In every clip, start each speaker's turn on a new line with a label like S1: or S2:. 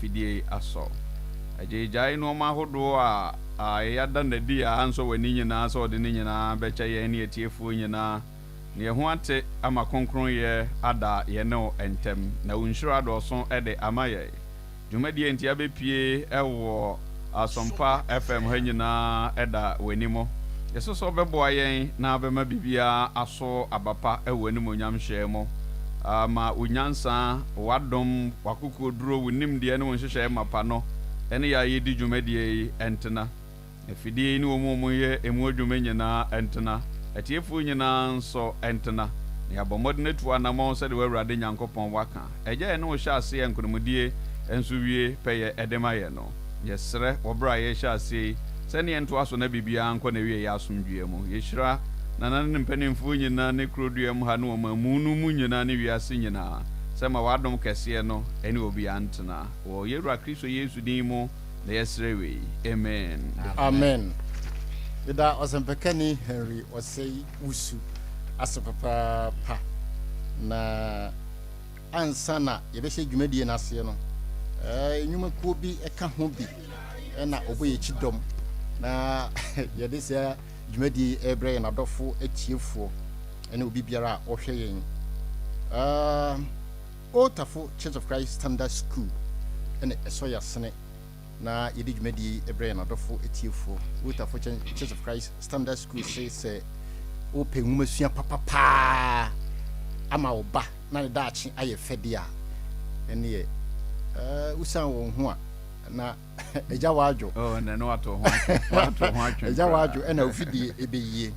S1: Fidie asɔ. Agyaegyae nnoɔma ahodoɔ a yɛada no adi a ansɔ w'ani nyinaa sɛ ɔde ne nyinaa bɛkyɛ yɛn ne atiefoɔ nyinaa, na yɛn ho ate ama kronkronyɛ ada yɛne wo ntam, na wo nhyira adɔɔso de ama yɛn. Dwumadie nti abɛpue wɔ Asompa FM ha nyinaa da w'anim. Yɛsrɛ sɛ wobɛboa yɛn na wobɛma biribiara aso aba pa wɔ w'animuonyam hyɛɛ mu. Ma wo nyansa, w'adom, w'akokoɔduro, wo nimdeɛ ne wo nhyehyɛeɛ mapa no ne yɛn a yɛredi dwumadie yi ntena. Afidie yi ne wɔn a wɔyɛ emu adwuma nyinaa ntena, atiefoɔ nyinaa nso ntena, na yɛabɔ mmɔden atu anammɔn sɛdeɛ w'Awurade Nyankopɔn waka. Agya a yɛne wo hyɛ aseɛ nkonimdie nso wie pɛyɛ de ma yɛn no, yɛsrɛ wɔ berɛ a yɛrehyɛ aseɛ yi sɛ ne yɛntoa so na biribiara nkɔ n'awieɛ asomdwoeɛ mu. Yɛhyira Nana ne ne mpanimfoɔ nyinaa ne kuroduam ha ne ɔmanmu no mu nyinaa ne wiase nyinaa sɛ ma w'adom kɛseɛ no ne obiara ntena. Wɔ yɛn Wura Kristo Yesu din mu na yɛsrɛ wei. Amen.
S2: Amen. Yɛda Ɔsɛmpakani Henry Osei Wusu ase papaapa. Na ansa na yɛbɛhyɛ dwumadie no aseɛ no, eh, nnwumakuo bi ka ho bi na ɔbɔ yɛn akyi dɔm na yɛde saa dwumadie yi rebrɛ yɛn adɔfo atiefoɔ ne obi biara a ɔhwɛ yɛn. Uh, Old Tafo Church of Christ Standard School ɛna ɛsɔ yɛn asene na yɛde dwumadie yi brɛ yɛn adɔfo atiefoɔ. Old Tafo Church of Christ Standard School se sɛ wopɛ nwomasua papa paa ama wo ba na ne daakye ayɛ fɛ deɛ a, ɛneɛ wosan wɔn ho a na agya wadwo.
S1: Oh, na no ato ho atwe. Wato ho atwe.
S2: Agya wadwo ɛna ofidie ɛbɛyie.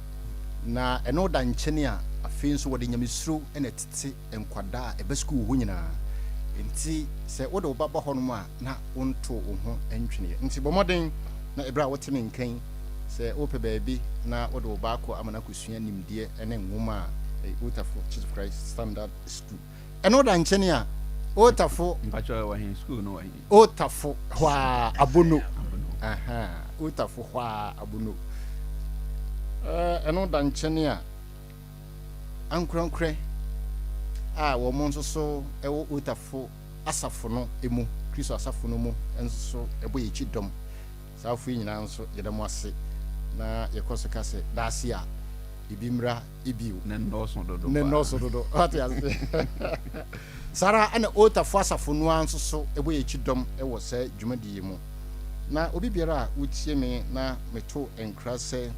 S2: Na ɛno da nkyɛne a afei nso wɔde nyamesuro ɛna ɛtete nkwadaa a ɛba sukuu wɔ hɔ nyinaa. Nti sɛ wode wo ba ba hɔnom a na wonto wo ho ntweneɛ. Nti bɔ mmɔden na ɛberɛ a wote me nka yi, sɛ wopɛ baabi na wode wo ba akɔ ama no akɔsua nimdeɛ ne nwoma a, ɛyɛ Old Tafo Church of Christ Standard School. Ɛno da nkyɛne a, Old Tafo.
S1: Mpakyɛ ɛwɔ he? School no wɔ he?
S2: Old Tafo hɔ a, Abono. Abono. Old Tafo hɔ a, Abono. Ɛno da nkyɛne a, ankorankorɛ a wɔn nso so wɔ Otafo asafo no mu, Kristo asafo no mu nso so bɔ yɛn akyi dɔm. Saa afo yi nyinaa nso yɛda mo ase na yɛkɔ so ka sɛ daase a ebi mmra bio.
S1: Ne nnɔɔso dodo
S2: Ne nnɔɔso dodo. Wate ase? Saa ara na Otafo asafo no ara nso so bɔ yɛn akyi dɔm wɔ saa dwumadi yi mu. Na obi biara a wotie me na meto nkra sɛ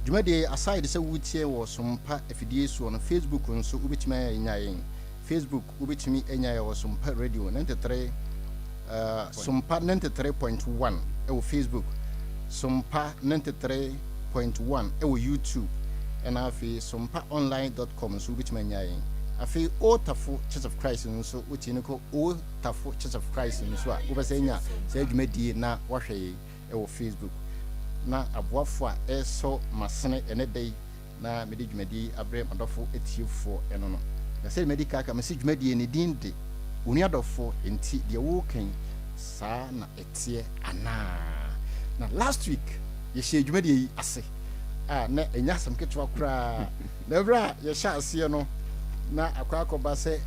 S2: dwumadie yi aside sɛ wotie wɔ Sompa afidie soɔ no, Facebook nso wobɛtumi anya yɛn. Facebook wobɛtumi anya yɛn wɔ Sompa Radio 93 uh, Sompa 93.1 ɛwɔ Facebook, Sompa 93.1 ɛwɔ YouTube, ɛna afei sompaonline.com nso wobɛtumi anya yɛn. Afei Otafo Church of Christ nso wotie no kɔ Tafo Church of Christ nso a, wobɛsan anya saa dwumadie na woahwɛ yei wɔ Facebook. Na aboafo a ɛresɔ m'asene ɛnɛ da yi na mede dwumadie yi abrɛ m'adɔfo atiefoɔ ɛno no. Na sɛdeɛ madi kan aka, mese dwumadie ne din de Onua Dɔfo, enti deɛ woreka yi saa na ɛteɛ anaa? Na last week yɛhyɛɛ dwumadie yi ase a na ɛnyɛ asɛm ketewa koraa. Na ɛberɛ a yɛhyɛ aseɛ no na akɔ akɔba sɛ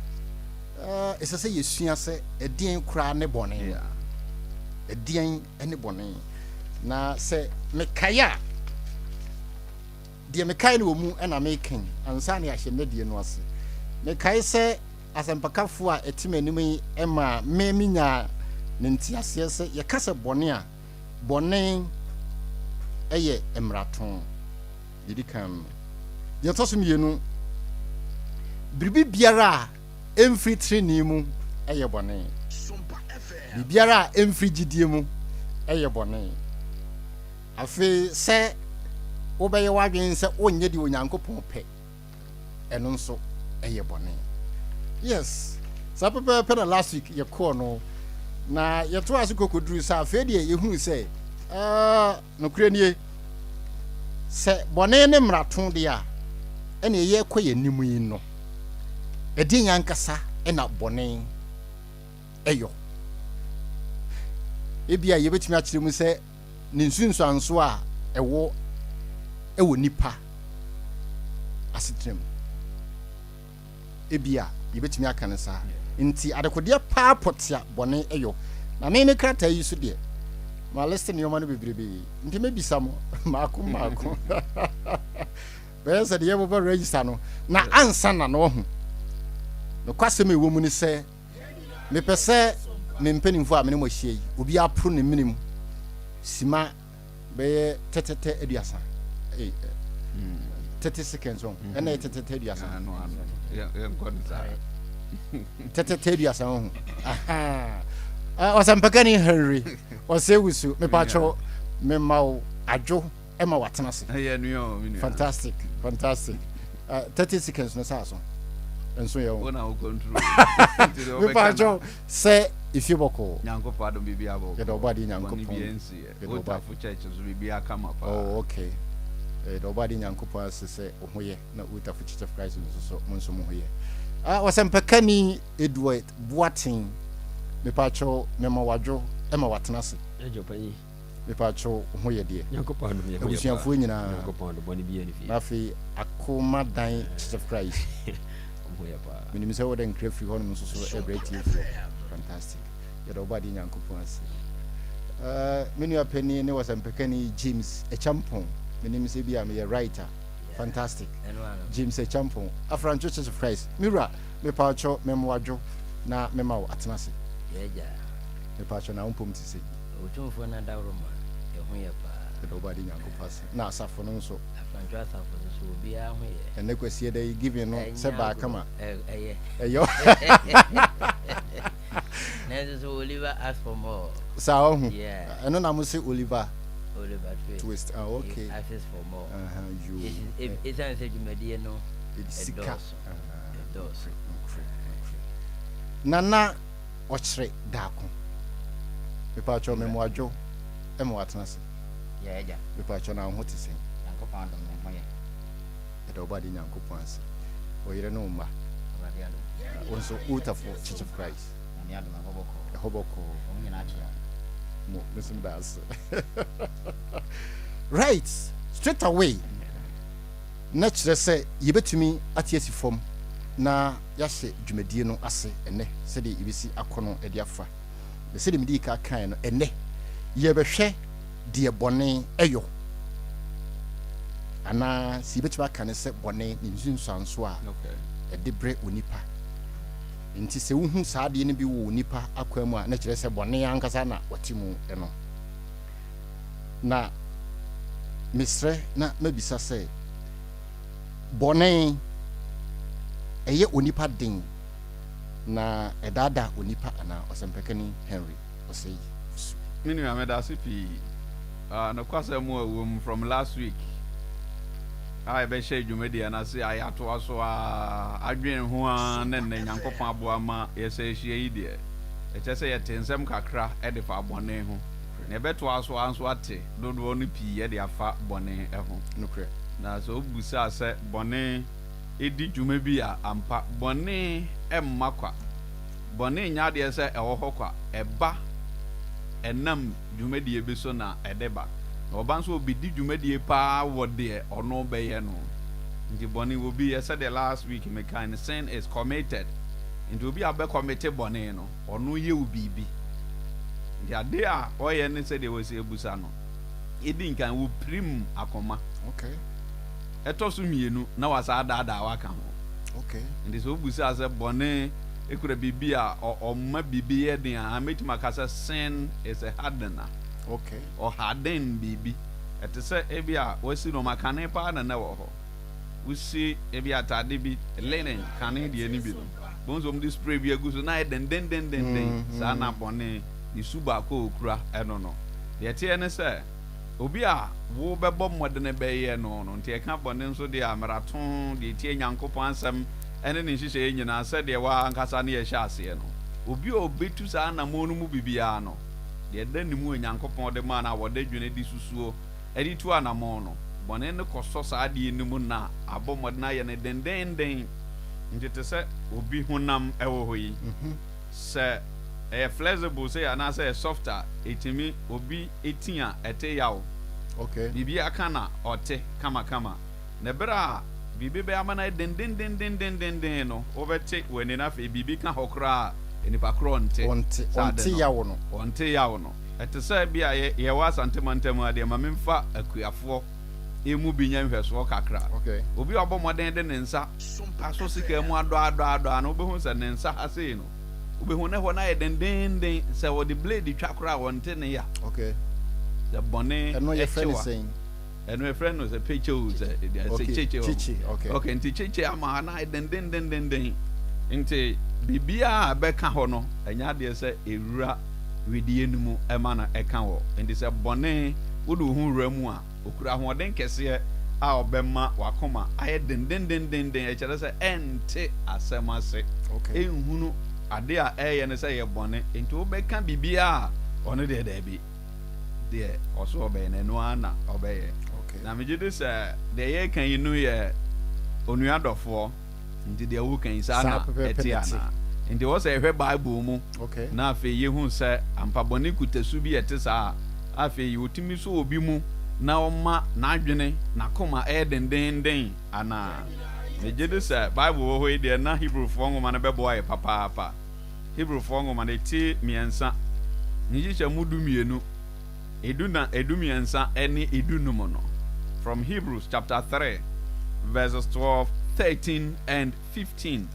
S2: Ɛsɛ sɛ yɛsua sɛ ɛdeɛn koraa ne bɔne. Ɛdeɛn ne bɔne? Na sɛ mekae a, deɛ mekae no wɔ mu na meka yi, ansa na yɛahyɛ nnɛ no ase. Mekae sɛ asɛmpakafoɔ a ɛte m'anim yi maa me menyaa ne nteaseɛ sɛ yɛka sɛ bɔne a, bɔne yɛ mmarato. Deɛ ɛdi kan no. Deɛ ɛtɔ so mmienu, biribi biara a ɛmfiri trenee mu yɛ bɔne. Biribiara a ɛmfiri gyidie mu yɛ bɔne. Afei sɛ wobɛyɛ w'adwene sɛ wonyɛ deɛ Onyankopɔn pɛ, ɛno nso yɛ bɔne. Yes, saa pɛpɛɛpɛ na last week yɛkɔɔ no na yɛtoa so kɔkɔduru sɛ afei deɛ yɛhuu sɛ uh, Nokorɛ nie, sɛ bɔne ne mmarato deɛ a, ɛneɛ yɛrekɔ yɛn anim yi no, ɛdeɛn ankasa na bɔne yɔ? Ebia yɛbɛtumi akyerɛ mu sɛ ne nsunsuansoɔ a ɛwɔ wɔ nipa asetena mu. Ebia yɛbɛtumi aka no saa. Nti adekodeɛ paa pɔte a bɔne yɔ. Na me me krataa yi so deɛ, ma liste nneɛma no bebrebee. Nti mɛbisa mo mmaako mmaako. Bɛyɛ sɛ deɛ yɛbɛbɔ register no. Na ansa na na wahu. Nokwasɛm a ɛwɔ mu ne sɛ, mepɛ sɛ me mpanimfoɔ a me ne mo ahyia yi, obiara poro ne mene mu sima bɛyɛ tɛtɛtɛ 30, 30 seconds ɔn, ɛna yɛ tɛtɛtɛ 30, tɛtɛtɛ 30 ɔn. Ɔsɛmpakani Henry Ɔsɛ Wusu, mepakyɛw, mema wo adwo ɛma watena ase. Fantastic, fantastic. 30 seconds no saa so nso yɛ wo mepakyɛw sɛ efie bɔkɔɔ.
S1: Nyankopɔn adom, biribi abɔ.
S2: Yɛda ɔbɔ adeɛ Nyankopɔn.
S1: Yɛda ɔbɔ church nso biribi aka ma paa.
S2: Oh, okay. Yɛda ɔbɔ adeɛ Nyankopɔn ase sɛ wo ho yɛ, na Wotafo Church of Christ nso so mo nso mo ho yɛ. Ɔsɛmpakani Edward Boateng, mepakyɛw, mema wadwo ma watena ase. Mepakyɛw, wo ho yɛ deɛ?
S3: Nyankopɔn adom, yɛ ho yɛ.
S2: Abusuafoɔ nyinaa?
S3: Nyankopɔn adom, bɔne biara ne fie.
S2: Na afei Akomadan Church of Christ?
S3: Ɔmo ho yɛ paa.
S2: Menim sɛ wode nkra firi hɔnom nso so ɛbrɛ tiefoɔ. Fantastic, yɛda ɔbɔ adeɛ Nyankopɔn ase. Me nua panin ne wɔsɛmpakani James Acheampong, menim sɛ bi a meyɛ writer. Fantastic. James Acheampong, Afrancho Church of Christ, me wura, mepaakyɛw, memmoadwo na mema wo atena ase. Mepaakyɛw, na wo mpom te sɛ?
S4: Otumfoɔ no adaworo ma ɛho yɛ paa.
S2: Yɛda ɔbɔ ade Nyankopɔn ase. Na asafo no nso?
S4: Afrancho asafo no so, obiara ho yɛ.
S2: Ɛnɛ Kwasi da yi giving no sɛ baa kama.
S4: Ɛyɛ.
S2: Ɛyɛ.
S4: Nanso so Oliver ask for more.
S2: Saa ɔho.
S4: Yeah.
S2: Ɛno na mo se Oliver.
S4: Oliver Twist.
S2: Twist. Ah, okay.
S4: He asks for more.
S2: You.
S4: Ɛsiane sɛ dwumadie no
S2: sika.
S4: Ɛdɔɔso. Ɛdɔɔso.
S2: Nana Ɔkyerɛ Daako. Mepaakyɛw, memoadwo ma watena ase.
S5: Yɛ agya.
S2: Mepaakyɛw, na wo ho te sɛn?
S5: Nyankopɔn adom, me ho yɛ.
S2: Yɛda ɔbɔ ade Nyankopɔn ase. Wo yere ne wo mma?
S5: Awurade adom.
S2: Wo nso, Wotafo Church of Christ?
S5: Nyame adom, ɛhɔ bɔkɔɔ.
S2: Ɛhɔ bɔkɔɔ.
S5: Wɔn nyinaa kyea.
S2: Mo, me nso meda ase. Right, straight away. Na kyerɛ sɛ yɛbɛtumi ate asi fam na yɛahyɛ dwumadie no ase ɛnɛ sɛdeɛ yɛbɛsi akɔ no de afa. Na sɛdeɛ medii ka kaeɛ no, ɛnɛ yɛbɛhwɛ deɛ bɔne ɛyɔ, anaa sɛ yɛbɛtumi aka ne sɛ bɔne ne nsunsuansoɔ a ɛde brɛ onipa. Nti sɛ wohu saa adeɛ no bi wɔ onipa akwan mu a, na kyerɛ sɛ bɔne ankasa na ɔte mu no. Na mesrɛ na mabisa sɛ, bɔne ɛyɛ onipa den na ɛdaadaa onipa anaa? Ɔsɛmpakani Henry Osei Wusu.
S1: Me nua, meda ase pii. Nokwasɛm a ɛwɔ mu, from last week a yɛbɛhyɛ dwumadi no ase a yɛatoa so a adwene ho a ne nnɛ Nyankopɔn aboa ma yɛsɛ ahyia yi deɛ, ɛkyɛ sɛ yɛte nsɛm kakra de fa bɔne ho. Na yɛbɛtoa so a nso ate dodoɔ no pii de afa bɔne ho.
S2: Nokorɛ.
S1: Na sɛ wobusaa sɛ bɔne di dwuma bi a, ampa, bɔne mma kwa. Bɔne nyɛ adeɛ sɛ ɛwɔ hɔ kwa. Ɛba ɛnam dwumadie bi so na ɛde ba. Na ɔba nso ɔbɛdi dwumadie paa wɔ deɛ ɔno bɛyɛ no. Nti bɔne obi yɛ, sɛdeɛ last week mekae no, sin is committed. Nti obi a bɛcommit bɔne no, ɔno yɛ wo biribi. Nti adeɛ a ɔyɛ ne sɛdeɛ wɔsi abusa no, ɛdi nkan wɔpirim akoma. Ɛtɔ so mmienu na wasa adaadaa waka ho. Nti sɛ wobusa sɛ bɔne ekura biribi a ɔma biribi yɛ den a, mɛtumi aka sɛ sin is a hardener. Ɔharden biribi. Ɛte sɛ ebi a wasi nneɛma kane paa na na ɛwɔ hɔ. Wosi ebi atade bi, linen kane deɛ no bi no, bohu sɛ wɔde spray bi agu so na ayɛ dendendendenden. Saa na bɔne ne su baako a okura ɛno no. Deɛ ɛteɛ ne sɛ, obi a wobɛbɔ mmɔdene bɛyɛ no no, nti ɛka bɔne nso deɛ a, mmarato, deɛ ɛtia Nyankopɔn asɛm ne ne nhyehyɛeɛ nyinaa sɛdeɛ wo ankasa ne yɛhyɛ aseɛ no. Obi a ɔbɛtu saa anammɔn no mu biribiara no, deɛ ɛda ne mu a Nyankopɔn de maa no a wɔde dwene de susuo de tu anammɔn no, bɔne no kɔsɔ saa adeɛ no mu na abɔ mmɔden ayɛ no dendeenden. Nti te sɛ obi honam wɔ hɔ yi, sɛ ɛyɛ flexible sei anaasɛ ɛyɛ soft a, ɛtumi obi ti a ɛte yaw. Biribi aka na ɔte kamakama. Na berɛ a Biribi bɛyɛ ama no ayɛ dendendendendenden no, wobɛte w'ani na afei biribi ka hɔ koraa a, nnipa korɔ nte
S2: Ɔnte,
S1: saa ade
S2: ɔnte
S1: no.
S2: yaw no.
S1: Ɔnte yaw no. Ɛte sɛ bi a yɛ, yɛwɔ Asante mantam ha deɛ, ma memfa akuafoɔ mu bi nyɛ nhwɛsoɔ kakra.
S2: Okay.
S1: Obi a ɔbɔ mmɔden de ne nsa asɔ sika mu adɔ adɔ adɔ a, no wobɛhu sɛ ne nsa ha sei no, wobɛhu ne hɔ no ayɛ dendenden, sɛ wɔde blade twa koraa a, wɔnte ne ya.
S2: Okay.
S1: Sɛ bɔne
S2: Ɛno yɛfrɛ
S1: kye
S2: ne
S1: wa.
S2: sɛn?
S1: Ɛno yɛfrɛ no sɛ pekye o, sɛ sɛ
S2: Okay,
S1: kyekye o.
S2: Kyekye, okay.
S1: Okay, nti kyekye ama ha no ayɛ dendendendenden. Nti biribiara a ɛbɛka hɔ no, ɛnyɛ adeɛ sɛ ɛwura wedeɛ no mu ɛma no ɛka hɔ. Nti sɛ bɔne wode wo ho wura mu a, okura ahoɔden kɛseɛ a ɔbɛma w'akoma ayɛ dendendendenden. Ɛkyerɛ sɛ ɛnte asɛm ase. Ɛnhunu adeɛ a ɛyɛ no sɛ ɛyɛ bɔne. Nti wobɛka biribiara a, ɔno deɛ daabi. Deɛ ɔso ɔbɛyɛ no, ɛno ara na ɔbɛyɛ. Na megye di sɛ deɛ yɛreka yi no yɛ onua dɔfoɔ, nti deɛ woka yi saa na ɛte anaa? Nti ɛwɔ sɛ yɛhwɛ Bible mu na afei yɛhu sɛ ampa bɔne kuta su bi a ɛte saa a, afei ɔtumi sɔ obi mu na ɔma n'adwene, n'akoma yɛ dendeenden anaa? Megye di sɛ Bible wɔ hɔ yi deɛ na Hebrifoɔ nwoma no bɛboa yɛ papaapa. Hebrifoɔ nwoma no ti mmiɛnsa, ne nkyekyɛmu 12, edu na 13 ne 15 no. From Hebrews chapter 3 verses 12, 13 and 15.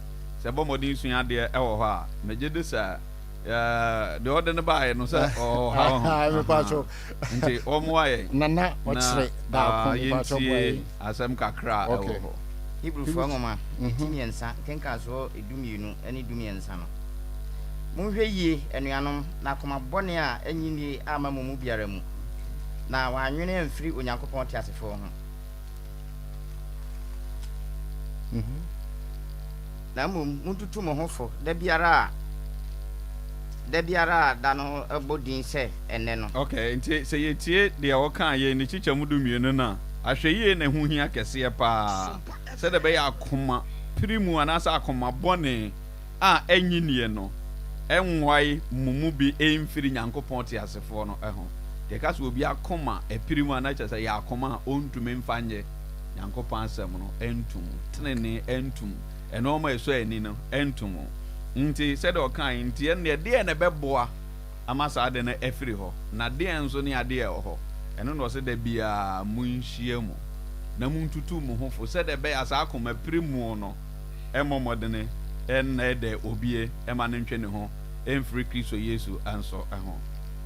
S1: Sɛ bɔ mmɔden sua adeɛ wɔ hɔ a, megye di sɛ deɛ ɔde no baeɛ no sɛ ɔha ho. Nti wɔmmoa yɛn
S2: Nana ɔkyerɛ
S1: na yɛntie asɛm kakra a ɛwɔ hɔ.
S5: Hebrifoɔ nwoma ti mmiɛnsa nkenkansoɔ 12 ne 13 no. Monhwɛ yie, anuanom, na akoma bɔne a ɛnnye nnie amma mo mu biara mu, na wɔannwene amfiri Onyankopɔn teasefoɔ ho. Na mmom montutu mo ho fo da biara a da biara a da no bɔ din sɛ Ɛnnɛ no.
S1: Ok, nti sɛ yɛtie deɛ ɔkaa yei ne kyekyɛmu 12 no a, ahwɛyie na ɛho hia kɛseɛ paa sɛdeɛ ɛbɛyɛ akoma pirimu anaasɛ akoma bɔne a ɛnnye nnie no nwae mo mu bi mfiri Nyankopɔn teasefoɔ no ho. Deɛ ɛka sɛ obi akoma apirimu a, na kyerɛ sɛ ɛyɛ akoma a ɔntumi mfa nyɛ Nyankopɔn asɛm no nto mu, tenenee nto mu, nnoɔma a ɛsɔ ani no nto mu. Nti sɛdeɛ ɔkae nti ɛnneɛ deɛn na ɛbɛboa ama saa ade no afiri hɔ? Na deɛn nso ne adeɛ a ɛwɔ hɔ? Ɛno na ɔse da biara monhyia mu na montutu mo ho fo sɛdeɛ ɛbɛyɛ a saa akoma pirimu no mmɔ mmɔdene nnɛɛdɛɛ obie mma no ntwe ne ho mfiri Kristo Yesu nso ho.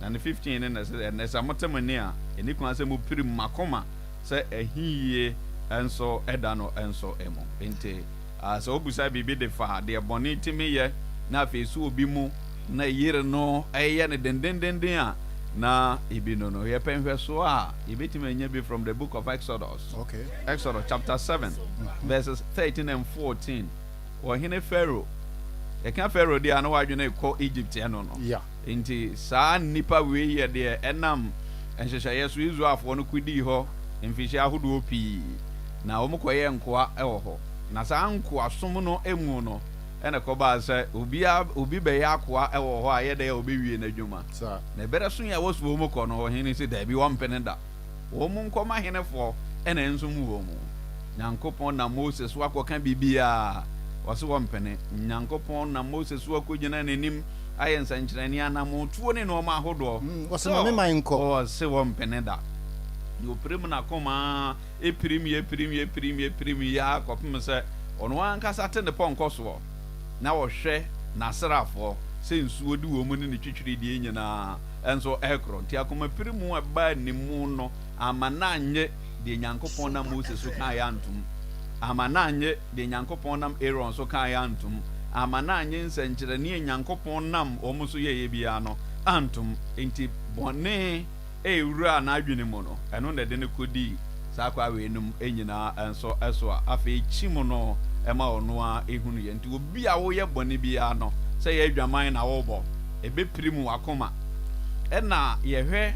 S1: Na ne 15 no na ɛsɛ sɛ, ɛnnɛ sɛ mote me nne a, ɛnni kwan sɛ mopirim mo akoma sɛ ahiyie nso da no nso mu. Enti sɛ wobisa biribi de fa deɛ bɔne tumi yɛ na afei ɛsɔ obi mu na ɛyere no yɛ no dendendenden a, na ebi no no. Yɛpɛ nhwɛsoɔ a, yɛbɛtumi anya bi from the book of Exodus. Exodus chapter 7 verses 13 and 14. Ɔhene Pharaoh, yɛka Pharaoh deɛ a na w'adwene rekɔ Egypt ɛno no. Enti saa nnipa wei yɛ deɛ ɛnam nhyehyɛeɛ so Israelfoɔ no kɔdii hɔ mfirihyia ahodoɔ pii, na wɔkɔyɛɛ nkoa wɔ hɔ. Na saa nkoasom no mu no na ɛkɔbaa sɛ obiara, obi bɛyɛ akoa wɔ hɔ a, ɛyɛ dɛn a ɔbɛwie n'adwuma. Na ɛberɛ so a ɛwɔ sɛ wɔkɔ no, ɔhene no se, Daabi, wɔmpene da. Wɔn nkɔma henefoɔ na ɛnsom wɔn mu. Nyankopɔn nam Mose so akɔka biribiara, ɔse wɔmpene. Nyankopɔn nam Mose so akɔgyina n'anim ayɛ nsɛnkyerɛnne, anammɔntuo ne nnoɔma ahodoɔ.
S2: Ɔse ma me man nkɔ.
S1: Ɔse wɔmpene da. Deɛ ɔpirim n'akoma ara, pirim yɛ, pirim yɛ, pirim yɛ, pirim yɛ ara kɔpem sɛ ɔno ankasa te ne pɔnkɔ soɔ na ɔhwɛ n'asraafoɔ sɛ nsuo de wɔn ne ne twitwiridie nyinaa nso rekorɔ. Nti akomapirim a ɛbaa ne mu no amma no annye deɛ Nyankopɔn nam Mose so kaeɛ antom, amma no annye deɛ Nyankopɔn nam Aaron so kaeɛ antom, amma no annye nsɛnkyerɛnne a Nyankopɔn nam wɔn so yɛeɛ biara no antom. Enti bɔne a ɛwuraa n'adwene mu no, ɛno na ɛde no kɔdii saa kwa weinom nyinaa nso so a afei kyim no ma ɔno ara hunuiɛ. Nti obi a woyɛ bɔne biara no, sɛ ɛyɛ adwaman na wobɔ, ɛbɛpirim w'akoma. Ɛna yɛhwɛ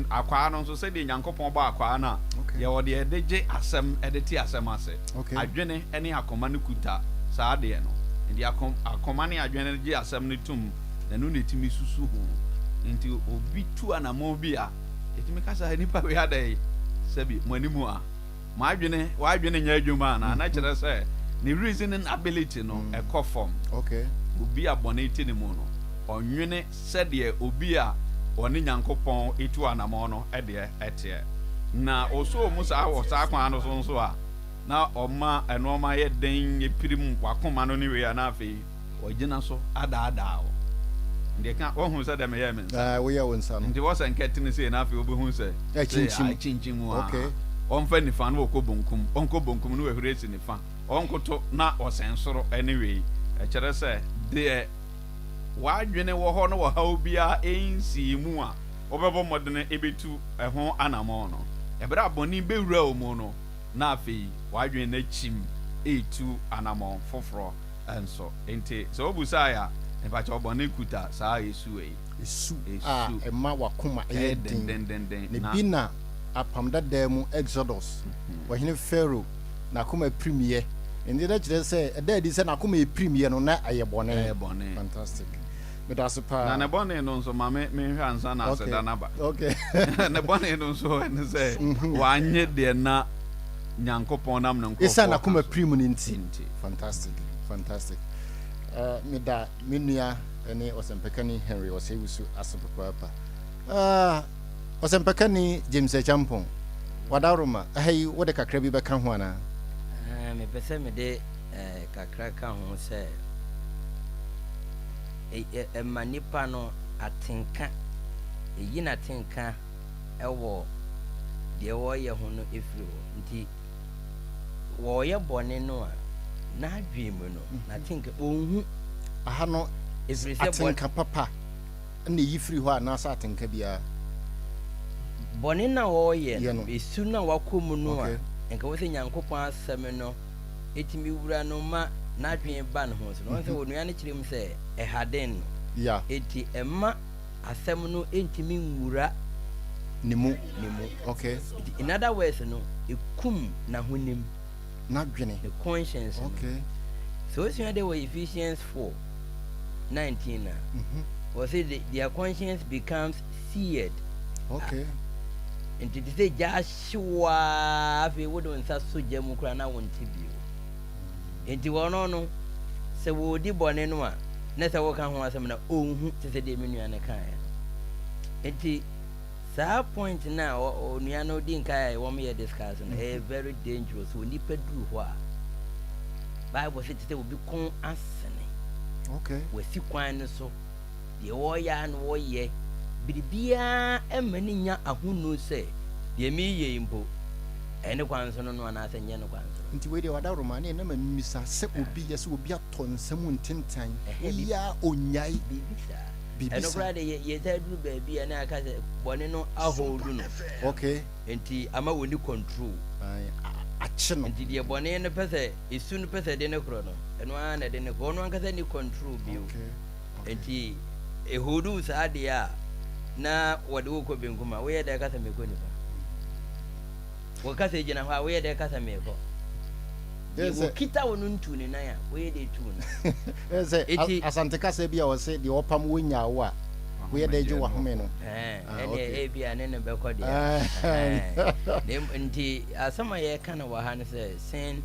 S1: akwaa no nso, sɛdeɛ Nyankopɔn bɔ akwaa no a, yɛwɔ deɛ yɛde gye asɛm de te asɛm ase. Adwene ne akoma no kuta saa adeɛ no. Nti akoma ne adwene no gye asɛm no tom, na ɛno na ɛtumi susu ho. Nti obi tu anammɔn bi a, yɛtumi ka sɛ, nipa wei adɛn? Sɛbi, mo anim a. M'adwene, w'adwene nyɛ adwuma anaa? Na kyerɛ sɛ ne reasoning ability no ɛkɔ fam. Obi a bɔne te ne mu no, ɔnwene sɛdeɛ obi a ɔne Nyankopɔn tu anamɔn no deɛ teɛ. Na ɔsɔɔ mu saa wɔ saa kwan no so nso a, na ɔma nnoɔma yɛ den, ɛpirim w'akoma no ne wei a, na afei Ɔgyina so adaadaa wo. Nti ka, woahu sɛ deɛ meyɛɛ me nsa?
S2: Ɛɛ, woyɛɛ wo nsa no.
S1: Nti wɔ sɛ nka ɛtene sei na afei wobɛhu sɛ sei
S2: Akyinkyim.
S1: a, akyinkyim a.
S2: Okay.
S1: Ɔmfa nifa na ɔkɔ bonkum, ɔnkɔ bonkum na wahuri asi nifa, ɔnkoto na ɔsɛn soro ɛne wei. Ɛkyerɛ sɛ deɛ w'adwene wɔ hɔ na ɔhaw biara nsii mu a wobɛbɔ mmɔdene bɛtu ɛho anamɔn no, ɛberɛ a bɔne bɛwura wo mu no, na afei w'adwene no akyim retu anamɔn foforɔ. nso. Enti sɛ wobusae a, mepakyɛw bɔne kuta saa su wei.
S2: Su a ɛma w'akoma yɛ den.
S1: Dendenden.
S2: Na bi na Apam Dadaa mu Exodus, ɔhene Pharaoh n'akoma pirimiiɛ. Enti na kyerɛ sɛ ɛda adi sɛ n'akoma ɛpirimiiɛ no na ɛyɛ bɔne.
S1: Ɛyɛ bɔne.
S2: Fantastic. Meda ase paa.
S1: Na ne bɔne no nso, ma me menhwɛ ansa na aseda no aba.
S2: Okay.
S1: Ne bɔne no nso ɛne sɛ wannye deɛ na Nyankopɔn nam ne nkurɔfoɔ
S2: Esiane
S1: ka
S2: n'akoma
S1: so
S2: pirim no nti.
S1: nti.
S2: Fantastic, fantastic. Uh, meda me nua ne ɔsɛmpakani Henry Osei-Wusu ase papaapa. Uh, ɔsɛmpakani James Acheampong, wadaworoma, ɛha yi wode kakra bi bɛka ho anaa?
S4: Uh, mepɛ sɛ mede uh, kakra ka ho sɛ ɛma nipa no atenka, ɛyi n'atenka wɔ deɛ wɔreyɛ ho no firi hɔ. Nti wɔreyɛ bɔne no a, n'adwene mu no, n'atenka, ɔnhu.
S2: Aha no,
S4: Ɛfiri sɛ bɔne.
S2: Atenka papa na ɛyi firi hɔ anaasɛ atenka biara?
S4: Bɔne no a wɔreyɛ
S2: Yɛ
S4: no,
S2: no.
S4: esu no a wakɔ mu no a,
S2: Okay.
S4: nka wɔ sɛ Nyankopɔn asɛm no tumi wura no ma n'adwene ba ne ho so no. Wɔn sɛ onua no kyerɛ mu sɛ ɛhaden no.
S2: Yeah.
S4: Enti ɛma asɛm no ntumi nwura
S2: ne mu.
S4: Ne mu.
S2: Okay.
S4: Nti in other words no, ekum n'ahonim.
S2: N'adwene.
S4: Ne conscience no.
S2: Okay.
S4: Sɛ osua de wɔ Ephesians 4, 19 a, wɔse their conscience becomes seared.
S2: Okay.
S4: Ah, nti te sɛ gya ahye wo ara, afei wode wo nsa sɔ gya mu koraa na wonte bio. Enti wɔn no, sɛ wɔredi bɔne no a, na sɛ woka ho asɛm no a, ɔnhu, te sɛ deɛ me nua no kaeɛ no. Enti saa point no a onua no di nkae a wɔn yɛ discuss no, ɛyɛ very dangerous. Sɛ onipa duru hɔ a, Bible sɛ te sɛ obi kɔn asene.
S2: Okay.
S4: Wasi kwan no so. Deɛ wɔreyɛ a na wɔyɛ. Biribiara mma no nya ahonu sɛ deɛ mereyɛ yi mpo, ɛyɛ ne kwan so no no anaasɛ nyɛ ne kwan so no.
S2: Nti wei deɛ wadaworoma ne ɛnam mmisa sɛ obi yɛ sɛ obi atɔ nsa mu ntentan woyɛ a ɔnyae.
S4: Biribi saa.
S2: Biribi
S4: Ɛno
S2: saa.
S4: koraa deɛ yɛ yɛtaa duru baabi a na aka sɛ bɔne no aholdu no.
S2: Okay.
S4: Nti ama wɔnni control.
S2: Ae, akye no.
S4: Nti deɛ bɔne no pɛ sɛ, esu no pɛ sɛ ɛde no korɔ no, ɛno ara na ɛde no korɔ. Ɔno ankasa nni control bio.
S2: Okay. Okay.
S4: Nti eholdu wo saa deɛ a, na wɔde wo kɔ benkum a, woyɛ dɛn ka sɛ mekɔ nifa? Wɔka sɛ gyina hɔ a, woyɛ dɛn ka sɛ merekɔ? Deɛ wɔkita wo no ntuu ne nan a, woyɛ dɛn tuu no?
S2: Ɛyɛ sɛ Asante kasa bi a wɔse deɛ ɔpam wo nyaa wo a, woyɛ dɛn gye w'ahome no?
S4: Ɛnneɛ ebi a ne no bɛkɔ deɛ. Nti asɛm a yɛreka no wɔ ha no sɛ sin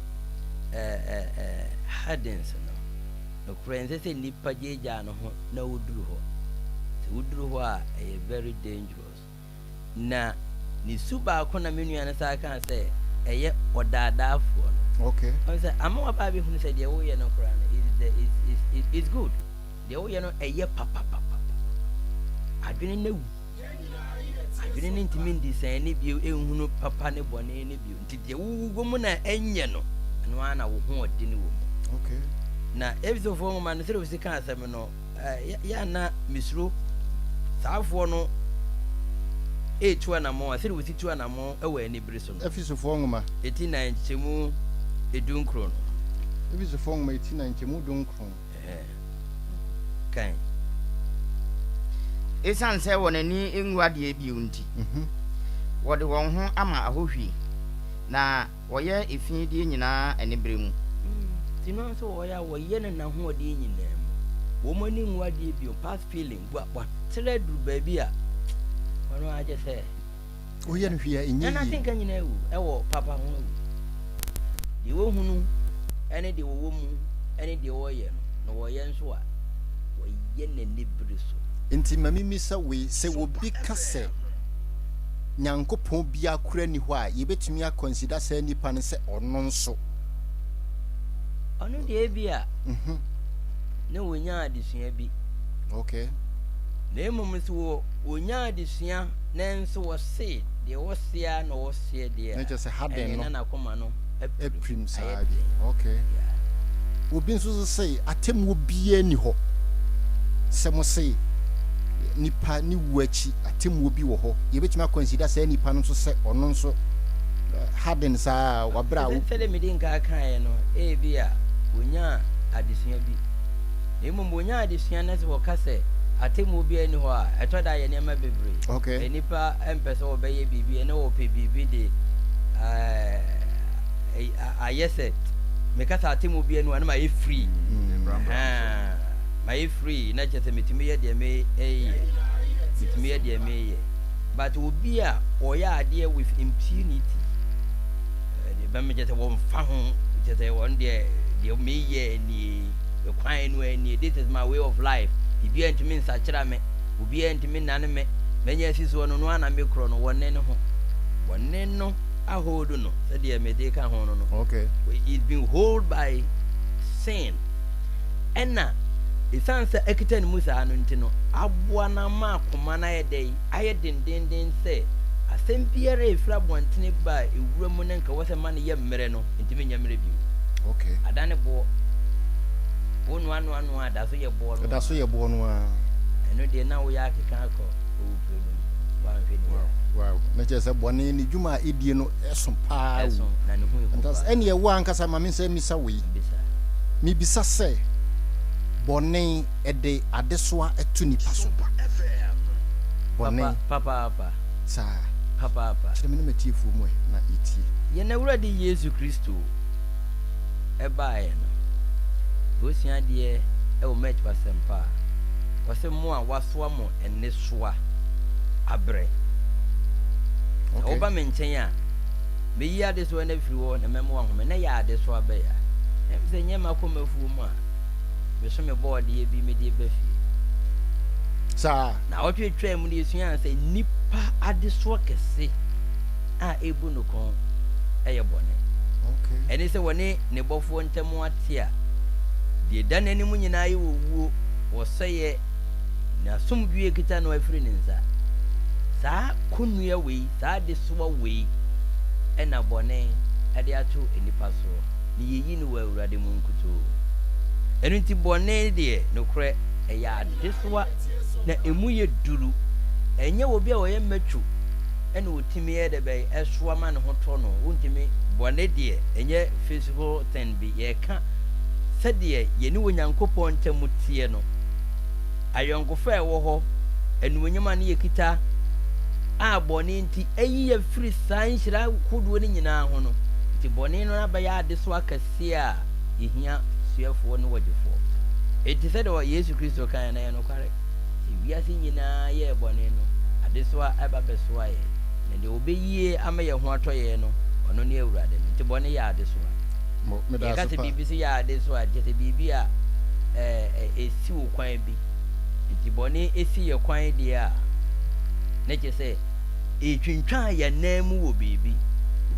S4: hardens no, nokorɛ ɛnsɛ sɛ nnipa gyaagyaa ne ho na woduru hɔ. Sɛ woduru hɔ a, ɛyɛ very dangerous. Na ne su baako na me nua no san kaa sɛ ɛyɛ ɔdaadaafoɔ no.
S2: Okay.
S4: Ɔno sɛ ama waba abɛhunu sɛ deɛ woyɛ no koraa no is the is is is is good. Deɛ woyɛ no ɛyɛ papapapa. Adwene no awu. Adwene no ntumi ndisɛn ne bio nhunu papa ne bɔne ne bio. Nti deɛ wowɔ mu na ɛnyɛ no, ɛno ara na wo ho ɔden wɔ mu.
S2: Okay.
S4: Na Efesofoɔ nwoma no sɛdeɛ wɔsi ka asɛm no, yɛ a na mesuro saafoɔ no retu anammɔn a, sɛdeɛ wɔsi tu anammɔn wɔ anibere so no.
S2: Efesofoɔ nwoma.
S4: Eti na nkyɛmu edunkron no.
S2: Efesofoɔ nwoma eti na nkyɛmu dunkron.
S4: Kan.
S5: Esiane sɛ wɔn ani nwu adeɛ bio nti, wɔde wɔn ho ama ahohwie, na Wɔyɛ efi deɛ nyinaa anibere mu.
S4: Nti no nso wɔyɛ a wɔyɛ no n'ahoɔden nyinaa mu. Wɔn ani nwu adeɛ bio, past feeling, wa watrɛ duru baabi a ɔno ara kyɛ sɛ.
S2: Woyɛ no hwee a ɛnyɛ
S4: yie. Na n'atenka nyinaa awu ɛwɔ papa ho awu. Deɛ wɔhunu ne deɛ wɔwɔ mu ne deɛ wɔyɛ no, na wɔyɛ nso a, wɔyɛ no anibere so.
S2: Enti ma mimmisa wei, sɛ obi ka sɛ Nyankopɔn biara koraa nni hɔ a, yebetumi akɔnsida saa nipa no sɛ ɔno nso?
S4: Ɔno deɛ ebia na wɔnya adesua bi.
S2: Okay.
S4: Na mmom nso wɔ wɔnya adesua nanso wɔse deɛ wɔse ara na wɔseɛ deɛ
S2: a,
S4: ɛne na n'akoma no
S2: apirim saa bi. Okay. Obi nso so se atemmuo biara nni hɔ. Sɛ mo se nipa ne wu akyi atemmuo bi wɔ hɔ, yɛbɛtumi akɔnsida saa nipa no nso sɛ ɔno nso harden saa wabrɛ a.
S4: Sɛdeɛ medi nka kaeɛ no, ebi a wɔnyaa adesua bi. Na mmom wɔnya adesua na sɛ wɔka sɛ atemmuo biara nni hɔ a, ɛtɔ da yɛ nneɛma bebree.
S2: Okay.
S4: Nnipa mpɛ sɛ wɔbɛyɛ biribi, ɛne wɔpɛ biribi de ayɛ sɛ meka sɛ atemmuo biara nni hɔ a na mayɛ free. Mayɛ free na kyerɛ sɛ metumi yɛ deɛ meyɛ. Metumi yɛ deɛ meyɛ. But obi a ɔyɛ adeɛ with impunity, bɛmɛ kyerɛ sɛ wɔmfa ho, kyerɛ sɛ wɔn deɛ deɛ meyɛ nie. Me kwan no ara nie, this is my way of life, biribiara ntumi nsakyera me, obiara ntumi nnane me, manya asi soɔ no, no ara na mekorɔ no, wɔne no ho, wɔne no ahold no, sɛdeɛ mede ka ho no no,
S2: okay.
S4: It's been hold by sin, ɛna ɛsiane sɛ akita ne mu saa no nti no, aboa no ama akoma no ayɛ dɛ, ayɛ dendenden sɛ asɛm biara a ɛfiri abɔntene ba a ɛwura mu no nka wɔ sɛ ma no yɛ mmerɛ no, ntumi nyɛ mmerɛ bio.
S2: Okay.
S4: Adane boɔ. Wo noa noa noa a, da so yɛ boɔ no
S2: Ɛda so yɛ boɔ no ara.
S4: Ɛno deɛ na woyɛ akeka akɔ owuprɛ no mu. Woanhwɛ ne yie a.
S2: Wow. Na kyerɛ sɛ bɔne ne dwuma a ɛdie no ɛso paa o.
S4: Ɛso, na ne ho yɛ hu paa.
S2: Ɛneɛ wo ankasa ma me nsa mmisa wei.
S4: Bisa.
S2: Mebisa sɛ, bɔne ɛde adesoa to nipa so? Bɔne.
S4: Papa, papaapa.
S2: Saa.
S4: Papaapa.
S2: Kyerɛ me ne m'atiefoɔ mu ɛ na yɛtie.
S4: Yɛn Awurade Yesu Kristo baeɛ no, sɛ wosua adeɛ wɔ Matthew Asɛmpa a, wɔse mo a wɔasoa mo nnesoa abrɛ. Sɛ woba me nkyɛn a, mɛyi adesoa no afiri hɔ na mɛma woahome. Na yɛ adesoa bɛyɛ a, ɛm sɛ nyɛ makɔ m'afuo mu a, meso me bɔɔdeɛ bi mede ba fie.
S2: Saa.
S4: Na ɔtwe twaa mu no yɛsuaa sɛ nnipa adesoa kɛse a ɛbu no kɔn yɛ bɔne. Ɛne sɛ wɔne ne Bɔfoɔ ntam ate a, deɛ ɛda n'anim nyinaa yɛ owuo, ɔsɛeɛ, n'asomdwoeɛ kita no afiri ne nsa. Saa kɔnnua wei, saa adesoa wei na bɔne de ato nnipa soɔ, na yɛyi no wɔ Awurade mu nkutoo. Ɛno nti bɔne deɛ, nokorɛ, ɛyɛ adesoa na ɛmu yɛ duru. Ɛnyɛ obi a ɔyɛ matwo na ɔtumi yɛ dɛ bɛn ɛsoa ma ne ho tɔ no. Wontumi, bɔne deɛ, ɛnyɛ physical thing bi. Yɛreka sɛdeɛ yɛne Onyankopɔn ntam teɛ no, ayɔnkofa a ɛwɔ hɔ, animuonyam a ne yɛkita a bɔne nti ayi yɛn firi saa nhyira hodoɔ no nyinaa ho no nti, bɔne no abɛyɛ adesoa kɛseɛ a yɛhia soɛfoɔ ne wɔgyefoɔ. Enti sɛdeɛ Yesu Kristo kaeɛ no, ɛyɛ nokware sɛ wiase nyinaa yɛɛ bɔne no, adesoa ɛba bɛsoa yɛn, na deɛ ɔbɛyie ama yɛn ho atɔ yɛn no, ɔno ne Awurade no. Nti bɔne yɛ adesoa.
S2: Mo, meda
S4: Yɛka
S2: ase
S4: sɛ
S2: paa.
S4: biribi so yɛ adesoa a, kyerɛ sɛ biribi a ɛɛ ɛsi wo kwan bi. Nti bɔne si yɛ kwan deɛ a, na kyerɛ sɛ ɛretwintwan yɛn nan mu wɔ biribi.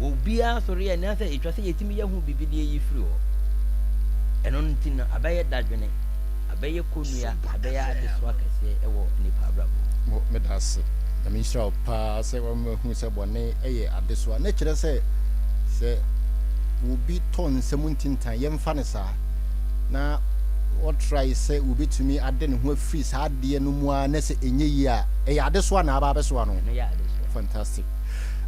S4: Obiara sɔre a, anaasɛ ɛtwa sɛ yɛtumi yɛ ho biribi de ayi firi hɔ. Ɛno nti no, abɛyɛ dadwene, abɛyɛ kɔnnua, abɛyɛ adesoa kɛseɛ wɔ nnipa abrabɔ mu.
S2: Mo, meda ase. Nyame nhyira wo paa sɛ wama mahu sɛ bɔne yɛ adesoa. Na kyerɛ sɛ, sɛ obi tɔ nsɛm ntintan, yɛmfa no saa, na ɔtrae sɛ obetumi ade ne ho afiri saa adeɛ no mu ara na sɛ ɛnyɛ yie a, ɛyɛ adesoa na aba abɛsoa no.
S4: Ɛno yɛ adesoa.
S2: Fantastic.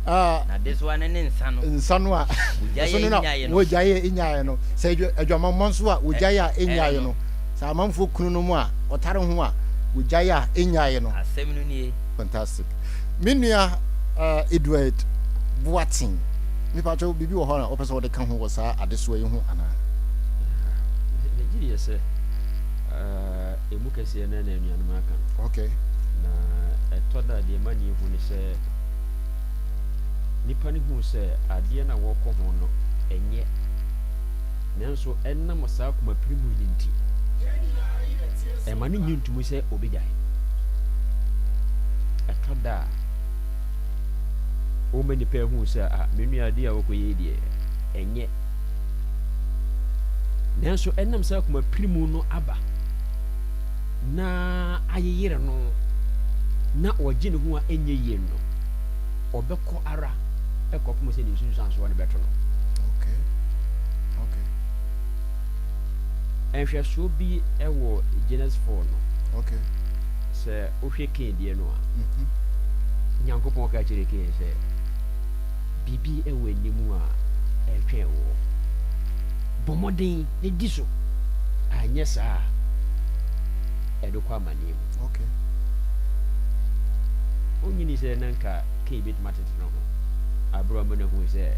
S2: Ah,
S4: Na adesoa no ne nsa no.
S2: Nsa no a
S4: Wogyae
S2: ɛso no na
S4: ɛnyaeɛ no.
S2: wogyae a ɛnyaeɛ no. Sɛ adwamammɔ nso a wogyae a ɛnyaeɛ no. Sɛ amanfoɔ kunu no mu a ɔtare ho a wogyae a ɛnyaeɛ no.
S4: Asɛm no nie.
S2: Fantastic. Me nua uh, Edward Boateng, mepakyɛw biribi wɔ hɔ a wopɛ sɛ wode ka ho wɔ saa adesoa yi ho anaa?
S3: Megye deɛ sɛ ɛmu kɛseɛ no na anuanom aka no.
S2: Okay.
S3: Na ɛtɔ da deɛ ma ne hu ne sɛ nipa no hu sɛ adeɛ no a wɔkɔ ho no ɛnyɛ. Nanso ɛnam saa akomapere mu yi nti, ɛma no nnye ntom sɛ obegyae. Ɛtɔ da a, woma nnipa hu sɛ, ah, me nua adeɛ a wokɔyɛ yi deɛ, ɛnyɛ. Nanso ɛnam sɛ akomapere mu no aba na ayeyere no na ɔgye ne ho a ɛnyɛ yie no, ɔbɛkɔ ara kɔpem sɛ ne nsunsuansoɔ no bɛto no.
S2: Okay. Okay.
S3: Nhwɛsoɔ bi wɔ Genesis 4 no.
S2: Okay.
S3: Sɛ wohwɛ Cain deɛ no a, mm -hmm. Nyankopɔn ka kyerɛ Cain sɛ biribi wɔ anim a ɛretwɛn woɔ. Bɔ mmɔden na di so, anyɛ saa a ɛde kɔ amanneɛ mu.
S2: Okay.
S3: Onyini sɛ na nka Cain betumi atete ne ho bere a ɔma no hui sɛ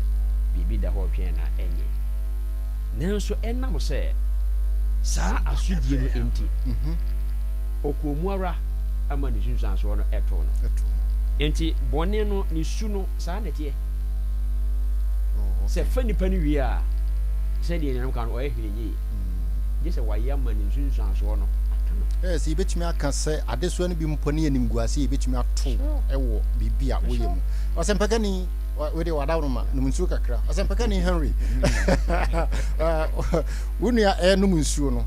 S3: biribi da hɔ retwɛn no a, ɛnyɛ. Nanso ɛnam sɛ saa asodie no nti, ɔkɔɔ mu ara ma ne nsunsuansoɔ no too no. Enti bɔne no, ne su no, saa na ɛteɛ. Sɛ fa nipa no wie a, sɛdeɛ anuanom ka no, ɔyɛ hwee nyɛ yie. Gye sɛ wayɛ ama ne nsunsuansoɔ no aka no.
S2: Ɛɛ, sɛ yɛbɛtumi aka sɛ adesoa no bi mpo ne animguase a yɛbɛtumi ato wɔ biribi a woyɛ mu. Ɔsɛmpakani, wei deɛ wadaworoma, nom nsuo kakra. Ɔsɛmpakani Henry, wo nua ɛrenom nsuo no.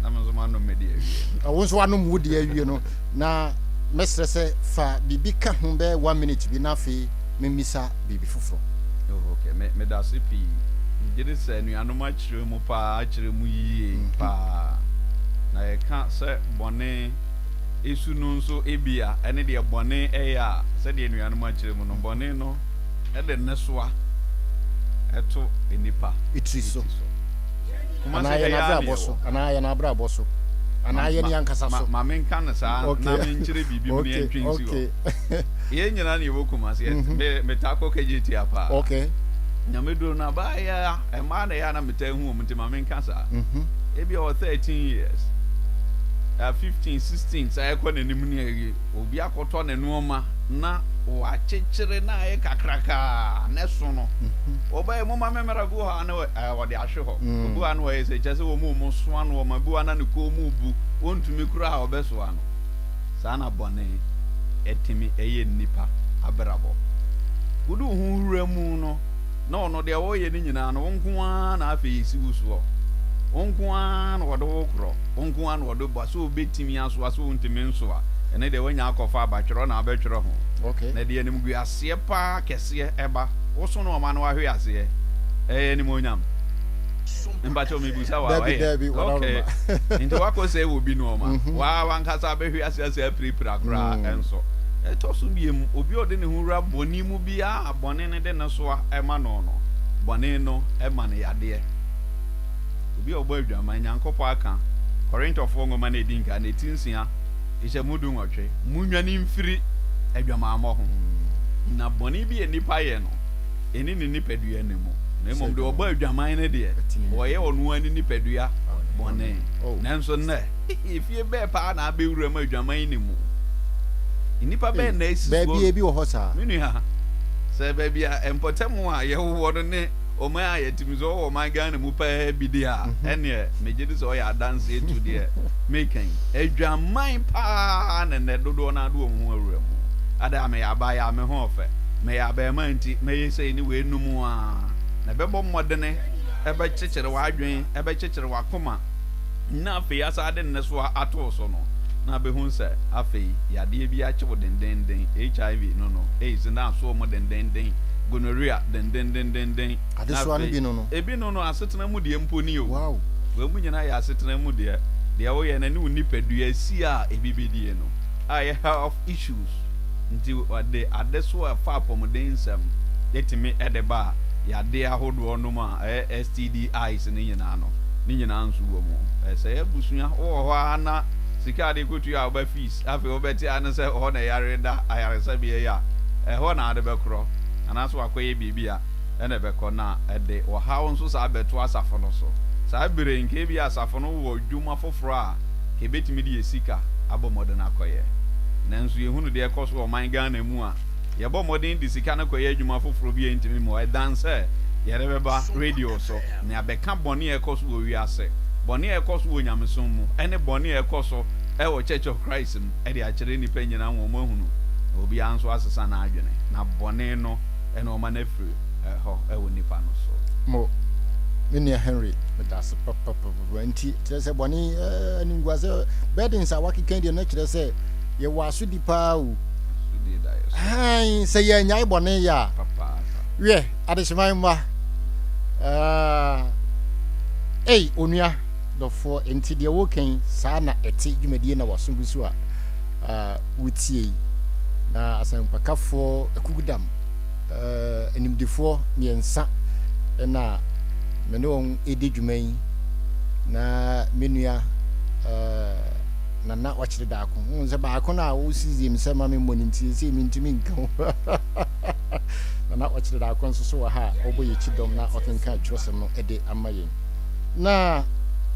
S1: Na me nso manom me deɛ awie.
S2: Wo nso wanom wo deɛ awie no, na mɛsrɛ sɛ fa biribi ka ho bɛyɛ one minute bi na afei memmisa biribi foforɔ.
S1: Oh, okay. Me, meda ase pii. Megye di sɛ anuanom akyerɛ mu paa, akyerɛ mu yie paa. Na yɛka sɛ bɔne su no nso ebia ɛne deɛ bɔne yɛ a, sɛdeɛ anuanom akyerɛ mu no, bɔne no de nnesoa to nnipa
S2: Tiri so.
S1: ti so. Kumasi
S2: Anaa
S1: ha
S2: yɛn
S1: yi ara na
S2: abrabɔ so.
S1: yɛwɔ.
S2: Anaa yɛn abrabɔ so.
S1: Ma,
S2: Anaa yɛn
S1: ma,
S2: ankasa
S1: ma,
S2: so.
S1: ma menka no saa na
S2: Okay.
S1: menkyerɛ biribi mu na
S2: Okay,
S1: yɛntwe nsi hɔ.
S2: okay.
S1: Yɛn nyinaa na yɛwɔ Kumasi. Yɛ, me, metaa kɔ Kejetia paa.
S2: Okay.
S1: Nyame duro no abaayewa, mmaa na ɛyɛ a na metaa hu wɔn nti ma menka saa. Ebia ɔwɔ 13 years, 15, 16 saa ɛkɔ n'anim ne awie. Obi akɔtɔ ne nneɛma na wakyekyere na ayɛ kakrakaa na ɛso no. Ɔbɛyɛ mo ma me mmara bi wɔ hɔ a na ɔde ahwe hɔ. Obi wɔ hɔ a na ɔyɛ sɛ kyerɛ sɛ wɔn a wɔsoa nneɛma bi wɔ hɔ a na ne kɔn mu bu, wɔntumi koraa a ɔbɛsoa no. Saa na bɔne tumi yɛ nnipa abrabɔ. Wode wo ho wura mu no, na ɔno deɛ ɔreyɛ no nyinaa no, wo nko ara na afei ɛsi wo soɔ. Wo nko ara na ɔde wo korɔ, wo nko ara na ɔde bɔ sɛ wobɛtumi asoa sɛ wontumi nsoa. Ɛno deɛ woanya akɔfa aba, twerɛ na abɛtwerɛ ho.
S2: Okay.
S1: Na ɛde animguaseɛ paa kɛseɛ ɛba. Woso no ɔma no wahwe aseɛ. Ɛyɛ animuonyam. Mpakyɛw mebusa wo a,
S2: Dabi,
S1: ɛyɛ?
S2: dabi,
S1: Okay.
S2: wɔdawuruma.
S1: Nti wakɔ sɛ wɔ bi nnoɔma. Waa wankasa abɛhwe ase asɛ apirapira koraa nso. Ɛtɔ so mmienu, obi a ɔde ne ho wura bɔne mu biara a bɔne no de ne soa ma no no, bɔne no ma no yadeɛ. Obi a ɔbɔ adwaman, Nyankopɔn aka, Korintofoɔ nwoma no a ɛdi nkan no, ɛti nsia, nhyɛmu dunwɔtwe, Monnwane mfiri adwamammɔ ho. Na bɔne bi a nnipa yɛ no, ɛnni ne nipadua no mu, na mmom deɛ ɔbɔ adwaman no deɛ, ɔyɛ ɔno ara ne nipadua bɔne. Nanso nnɛ, efie bɛɛ paa na abɛwura mu adwaman nni mu? Nnipa bɛn na asi soɔ?
S2: Baabi ebi wɔ hɔ saa.
S1: Me nua, sɛ baabi a mpɔtam a yɛwowɔ no ne ɔman a yɛte mu, sɛ ɔwɔ ɔman Ghana mu paa bi deɛ a, ɛnneɛ megye di sɛ ɔyɛ adanseɛ tu deɛ meka yi. Adwaman paa na nnɛ dodoɔ no ara de wɔn ho awura mu. Ada a meyɛ abaayewa, me ho ɔfɛ, meyɛ abarimaa nti mɛyɛ sei ne wei nom ara na ɛbɛbɔ mmɔdene, ɛbɛkyekyere w'adwene, ɛbɛkyekyere w'akoma, na afei asan de nnesoa ato wo so no, na abɛhu sɛ afei yadeɛ bi akye wo dendenden, HIV no no, AIDS no aso wɔn dendenden, gonorrhea dendendendenden, na
S2: Adesoa no
S1: afei
S2: bi no no.
S1: ebi no no asetena mu deɛ mpo ni o.
S2: Wow.
S1: Wei mu nyinaa yɛ asetena mu deɛ, deɛ woyɛ no ne wo nipadua si a ebi bɛdie no, a ɛyɛ health issues nti wɔde adesoa a ɛfa apɔmuden nsɛm tumi de ba a, yadeɛ ahodoɔ nom a ɛyɛ STDIs no nyinaa no, ne nyinaa nso wɔ mu. Ɛsɛe abusua. Wowɔ hɔ ara na sika a wode kɔtua wo ba fees, afei wobɛte ara ne sɛ hɔ na yare da ayaresabea yi a, ɛhɔ na wode bɛkorɔ, anaasɛ wakɔyɛ biribi a, ɛna ɛbɛkɔ, na ɛde ɔhaw nso saa bɛto asafo no so. Saa bere yi, nka ebia asafo no wɔ dwuma foforo a nka ebetumi de yɛn sika abɔ mmɔden akɔyɛ. Nanso yɛhunu deɛ ɛkɔ so wɔ ɔman Ghana mu a, yɛbɔ mmɔden de sika no kɔyɛ adwuma foforo bi a entumi mmoa. Ɛdan sɛ Yɛde bɛba radio so na yɛabɛka bɔne a ɛkɔ so wɔ wiase, bɔne a ɛkɔ so wɔ nyamesom mu, ne bɔne a ɛkɔ so wɔ Church of Christ mu de akyerɛ nnipa nyinaa ma wɔahunu, na obiara nso asesa n'adwene, na bɔne no na wɔma no afiri hɔ wɔ nnipa no so.
S2: Mo, me nua Henry, medase papapapa. Nti, kyerɛ sɛ bɔne, eh, animguase, burdens a wakeka deɛ no kyerɛ sɛ yɛwɔ asodi paa o.
S1: Asodie da yɛ so.
S2: Hann, sɛ yɛannyae bɔne yɛ a.
S1: Papaapa.
S2: Wiɛ, adehyeman mma, ah, ei, onua dɔfoɔ, enti deɛ woreka yi, saa na ɛte, dwumadie na w'aso gu so a ah, wotie yi. Na asɛmpakafoɔ akukudam, eh, animdefoɔ mmiɛnsa na me ne wɔn redi dwuma yi, na me nua eh, Nana wakyere daako. Wohu sɛ baako no a wosisi me sɛ ma me mmɔ no nti, seesei mentumi nka o. Nana wakyere daako nso so wɔ ha a ɔbɔ yɛn akyi dɔm na ɔkenkan twerɛsɛm no de ama yɛn. Na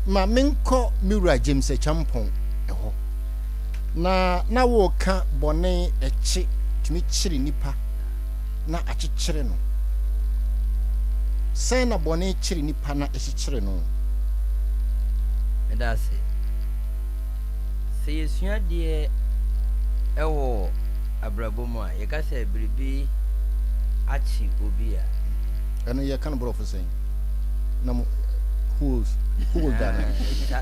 S2: ma menkɔ me wura James Acheampong hɔ. Na na woreka bɔne ɛkye tumi kyere nipa na akyekyere no. Sɛn na bɔne kyere nipa na ɛkyekyere no?
S4: Meda ase. Sɛ yɛsua adeɛ wɔ abrabɔ mu a, yɛka sɛ biribi akye obi a.
S2: Ɛno yɛka no borɔfo sɛn? Na mo holds hold ana?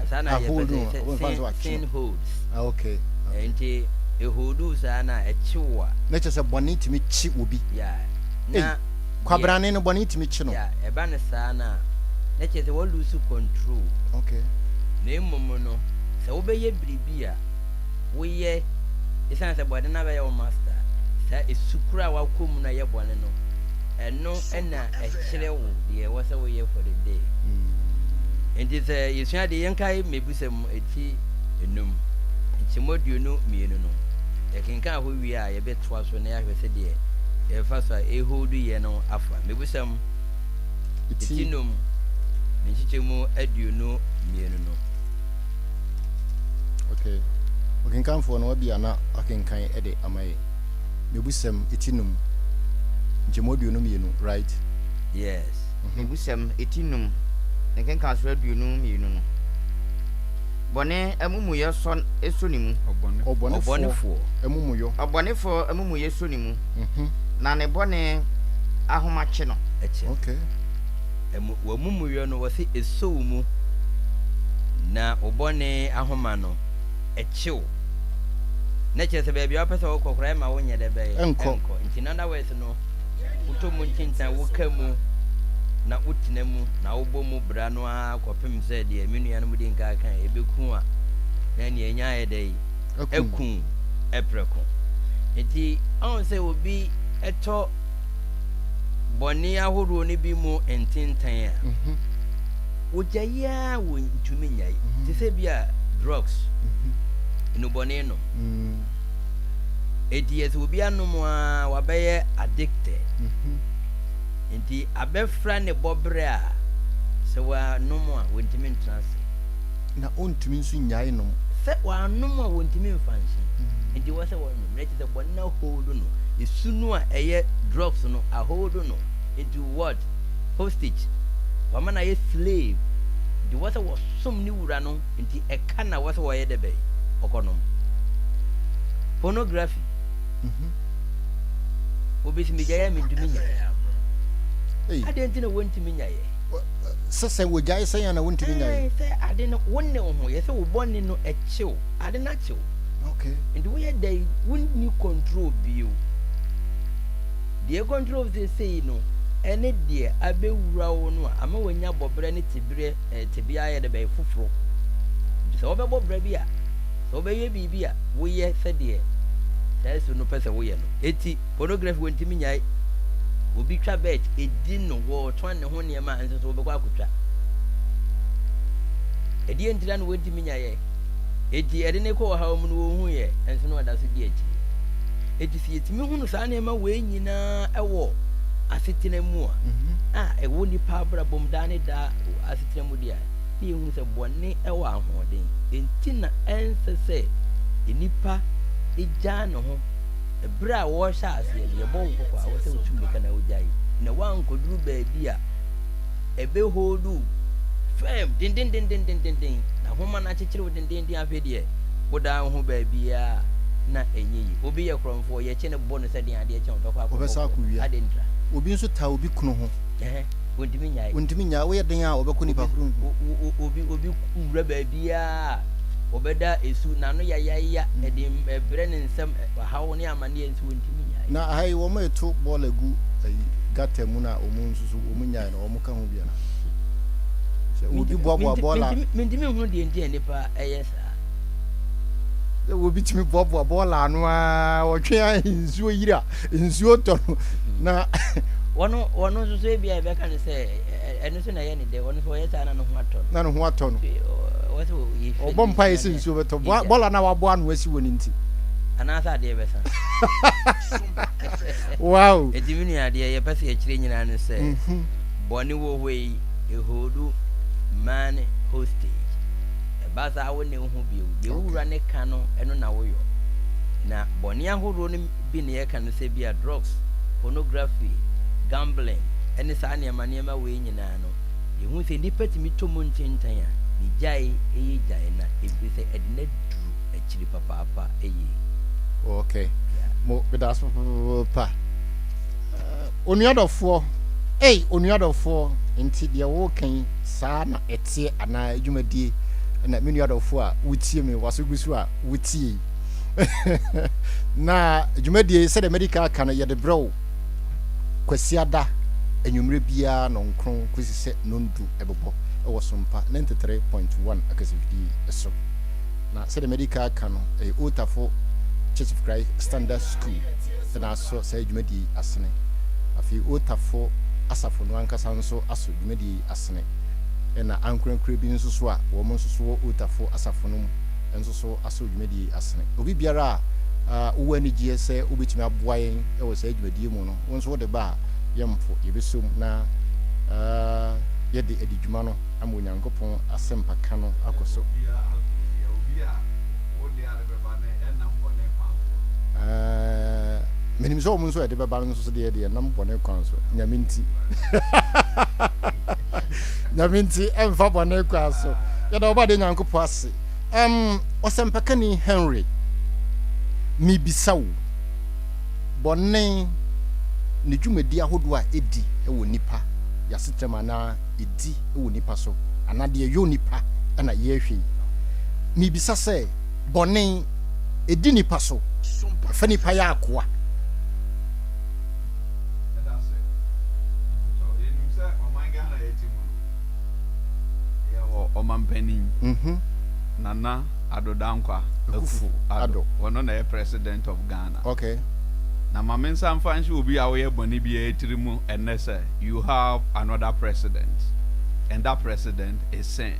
S4: Saa na
S2: Ah,
S4: yɛpɛ
S2: hold no,
S4: sɛ
S2: wɔmfa
S4: sɛ
S2: nso akye
S4: sin
S2: no.
S4: holds.
S2: Ah, okay. okay.
S4: Nti ɛholdu saa na ɛkye wo a.
S2: Na kyerɛ sɛ bɔne tumi kye obi.
S4: Yeah.
S2: Ei,
S4: Na deɛ
S2: kwabrane no bɔne tumi kye no.
S4: yeah, ɛba no saa no a, na kyerɛ sɛ wa lose control.
S2: Okay.
S4: Na mmom no, sɛ wobɛyɛ biribi a, woyɛ esiane sɛ bɔne no abɛyɛ wo master, saa esu koro a wakɔ mu no a ɛyɛ bɔne no, ɛno na ɛkyerɛ wo deɛ ɛwɔ sɛ woyɛ for the day. Enti sɛ yɛsua adeɛ, yɛnkae Mmebusɛm eti enum, nkyɛmu 22 no, yɛkenkan hɔ wie a, yɛbɛtoa so na yɛahwɛ sɛdeɛ yɛbɛfa so a ɛholdu yɛn no afa. Mmebusɛm eti num, ne nkyekyɛmu 22 no.
S2: Okay. Ɔkenkanfoɔ no wabia na wakenkan de ama yɛ. Mebusɛm eti num, nkyɛmu 22, right?
S4: Yes.
S5: Mebusɛm eti num, ne nkenkansoɔ 22 no. Bɔne amumuyɛ sɔ sɔ ne mu.
S2: Ɔbɔnefoɔ amumuyɔ.
S5: Ɔbɔnefoɔ amumuyɛ sɔ ne mu, na ne bɔne ahoma kye no.
S4: Ɛkyɛ.
S2: Okay.
S4: Amu, w'amumuyɔ no, wɔse ɛsɔ wo mu, na wo bɔne ahoma no, ɛkye wo. Na kyerɛ sɛ baabi a wopɛ sɛ wokɔ koraa ɛma wonyɛ dɛ bɛyɛ
S2: Ɛnkɔ.
S4: ɛnkɔ. Nti in other words no, wotɔ mu ntintan, woka mu, na wotena mu, na wobɔ mu bra no ara kɔpem sɛ deɛ me nuanom di nka aka ɛbɛku a, na nea ɛnya ayɛ dɛ yi,
S2: Aku.
S4: aku prɛko. Nti ɔhu sɛ obi ɛtɔ bɔne ahoroɔ no bi mu ntentan a, wɔgyae ara wɔntumi nnyae. Te sɛ bi a drugs, nnubɔne nom. Enti yɛ sɛ obi anom a wabɛyɛ addicted. Nti abɛfra ne bɔberɛ a sɛ wanom a wɔntumi ntena ase.
S2: Na ɔntumi nso nnyae nom.
S4: Sɛ wanom a wɔntumi mfa nhye. Nti wɔ sɛ wɔnom. Na kyerɛ sɛ bɔne no ahold no. Esu no a ɛyɛ drugs no ahold no into what? Hostage. Wama no ayɛ slave. Nti wɔ sɛ wɔsom ne wura no. Nti ɛka na wɔ sɛ wɔyɛ dɛ bɛn? Ɔkɔnom. Pornography. Obi si megyae a mentumi nyae. Adɛn nti na wɔntumi nyaeɛ?
S2: Sɛ sɛ wɔgyae sɛn a na wɔntumi nyae?
S4: Sɛ ade no wo ne wo ho yɛ sɛ wo bɔne no ɛkyew ade no akyew.
S2: Okay.
S4: Nti woyɛ dɛn wonni control bio. Deɛ control seesei no ɛne deɛ abɛwura wo no a ama wanya bɔberɛ ne teberɛ eh, tebea ayɛ dɛ bɛyɛ foforɔ. Nti sɛ wobɛbɔ bra bi a, sɛ wobɛyɛ biribi a, woyɛ sɛdeɛ saa su no pɛ sɛ woyɛ no. Eti pornography wɔntumi nyae. Obi twa bet, ɛdi no, wɔtɔn ne ho nneɛma a nso so wɔbɛkɔ akɔtwa. Ɛdeɛ ntira no wɔntumi nyaeɛ. Enti ɛde no kɔ ɔhaw mu no wɔhuiɛ, nso na ɔda so di akyire. Enti sɛ yɛtumi hunu saa nneɛma wei nyinaa wɔ asetena mu a, a ɛwɔ nipa abrabɔ mu daa ne daa asetena mu deɛ a, na yɛhunu sɛ bɔne wɔ ahoɔden. Enti na ɛnsɛ sɛ nipa gyaa ne ho berɛ a wɔrehyɛ aseɛ no, yɛbɔ wo kɔkɔ a, wɔ sɛ wotu mmirika na wogyae. Na woankɔduru baabi a ɛbɛ hold wo firm dendendendendenden na homa no akyekyere wo dendenden afei deɛ wodaa wo ho baabiara na ɛnyɛ yi. Obi yɛ korɔmfoɔ yɛkye no bɔ no sɛ den adeɛ kyɛn ɔbɛkɔ akɔbɔ
S2: Ɔbɛsan
S4: korɔ.
S2: akɔwia.
S4: Adɛn ntira?
S2: Obi nso taa obi kunu ho.
S4: Ɛhɛn, ɔntumi nnyae.
S2: Ɔntumi nnyae. Woyɛ den a ɔbɛkɔ nipa
S4: Obi
S2: koro ho.
S4: obi obi wura baabiara a ɔbɛda esu n'ano yayaya ɛde ɛbrɛ ne nsam ɔhaw ne amaneɛ nso ɔntumi nnyae.
S2: Na aha yi wɔn reto bɔɔla gu ayi gutter mu na wɔn nso so wɔn nyae no wɔn ka ho bi anaa? Sɛ obi boaboa bɔɔla.
S4: Mentumi nhunu deɛ nti a nnipa yɛ saa.
S2: Sɛ obi tumi boaboa bɔɔla ano ara ɔtwe a nsuo yiri a nsuo tɔ no na.
S4: Wɔn wɔn nso so ebi a yɛbɛka no sɛ ɛno nso na ɛyɛ ne dɛ wɔn nso wɔyɛ saa na ne ho atɔ no.
S2: Na ne ho atɔ no. Ɔbɔ mpaeɛ sɛ nsuo bɛtɔ bɔɔla no a waboa ano asi wɔ ne nti.
S4: Anaasɛ adeɛ bɛsa.
S2: Wow.
S4: Eti me nua deɛ yɛpɛ sɛ yɛkyerɛ nyinaa ne sɛ bɔne wɔ hɔ yi eholdu man hostage. Ɛba saa wo ne wo ho bio. Deɛ wo wura ne ka no ɛno na woyɔ. Na bɔne ahoroɔ no bi na yɛka no sɛ bi a drugs, pornography, gambling ɛne saa nneɛma nneɛma wei nyinaa no yɛhu sɛ nnipa tumi tɔ mu ntentan a ne gyae yɛ gyae na ɛfiri sɛ ɛde no aduru akyiri papaapa yie.
S2: Okay. Mo meda ase papaapa. Uh, onua dɔfoɔ, ei onua dɔfoɔ, nti deɛ woka yi saa na ɛteɛ anaa adwumadie na me nua dɔfoɔ a wotie me waso gu so a wotie yi. Na dwumadie sɛdeɛ madi kan aka no yɛde brɛ wo Kwasiada anwummerɛ biara nɔnkron kɔsi sɛ nondu ɛbɛbɔ wɔ Sompa 93.1 akasafidie so. Na sɛdeɛ madi kan aka no, ɛyɛ Old Tafo Church of Christ Standard School na asɔ saa dwumadie yi asene. Afei Old Tafo asafo no ankasa nso asɔ dwumadie yi asene. Ɛna ankorankorɛ bi nso so a wɔn nso so wɔ Old Tafo asafo no mu nso so asɔ dwumadie yi asene. Obi biara a wowɔ anigyeɛ sɛ wobɛtumi aboa yɛn wɔ saa dwumadie mu no, wo nso wode ba a, yɛmpo, yɛbɛsɔ mu na yɛde adi dwuma no ama Onyankopɔn asɛmpaka no akɔ so. Menim sɛ wɔn nso a ɛde bɛba no nso so deɛ deɛ nam bɔne kwan so. Nyame nti. Nyame nti ɛmfa bɔne kwan so. Yɛda ɔba de Nyankopɔn ase. Um, ɔsɛmpakani Henry, mebisa wo, bɔne ne dwumadi ahodoɔ a ɛdi wɔ nipa y'asetram anaa ɛdi wɔ nipa so anaa deɛ ɛyɔ nipa na yɛrehwɛ yi. Mebisa sɛ, bɔne ɛdi nipa so? Ɛfa nipa yɛ akoa?
S1: Yɛwɔ ɔmampanin mhm. Nana Addo Dankwa Akufo Addo. Ɔno na ɛyɛ President of Ghana.
S2: Okay.
S1: Na ma me nsa mfa nhyɛ obi a woyɛ bɔne biara tiri mu ɛnnɛ sɛ you have another president and that president is sin.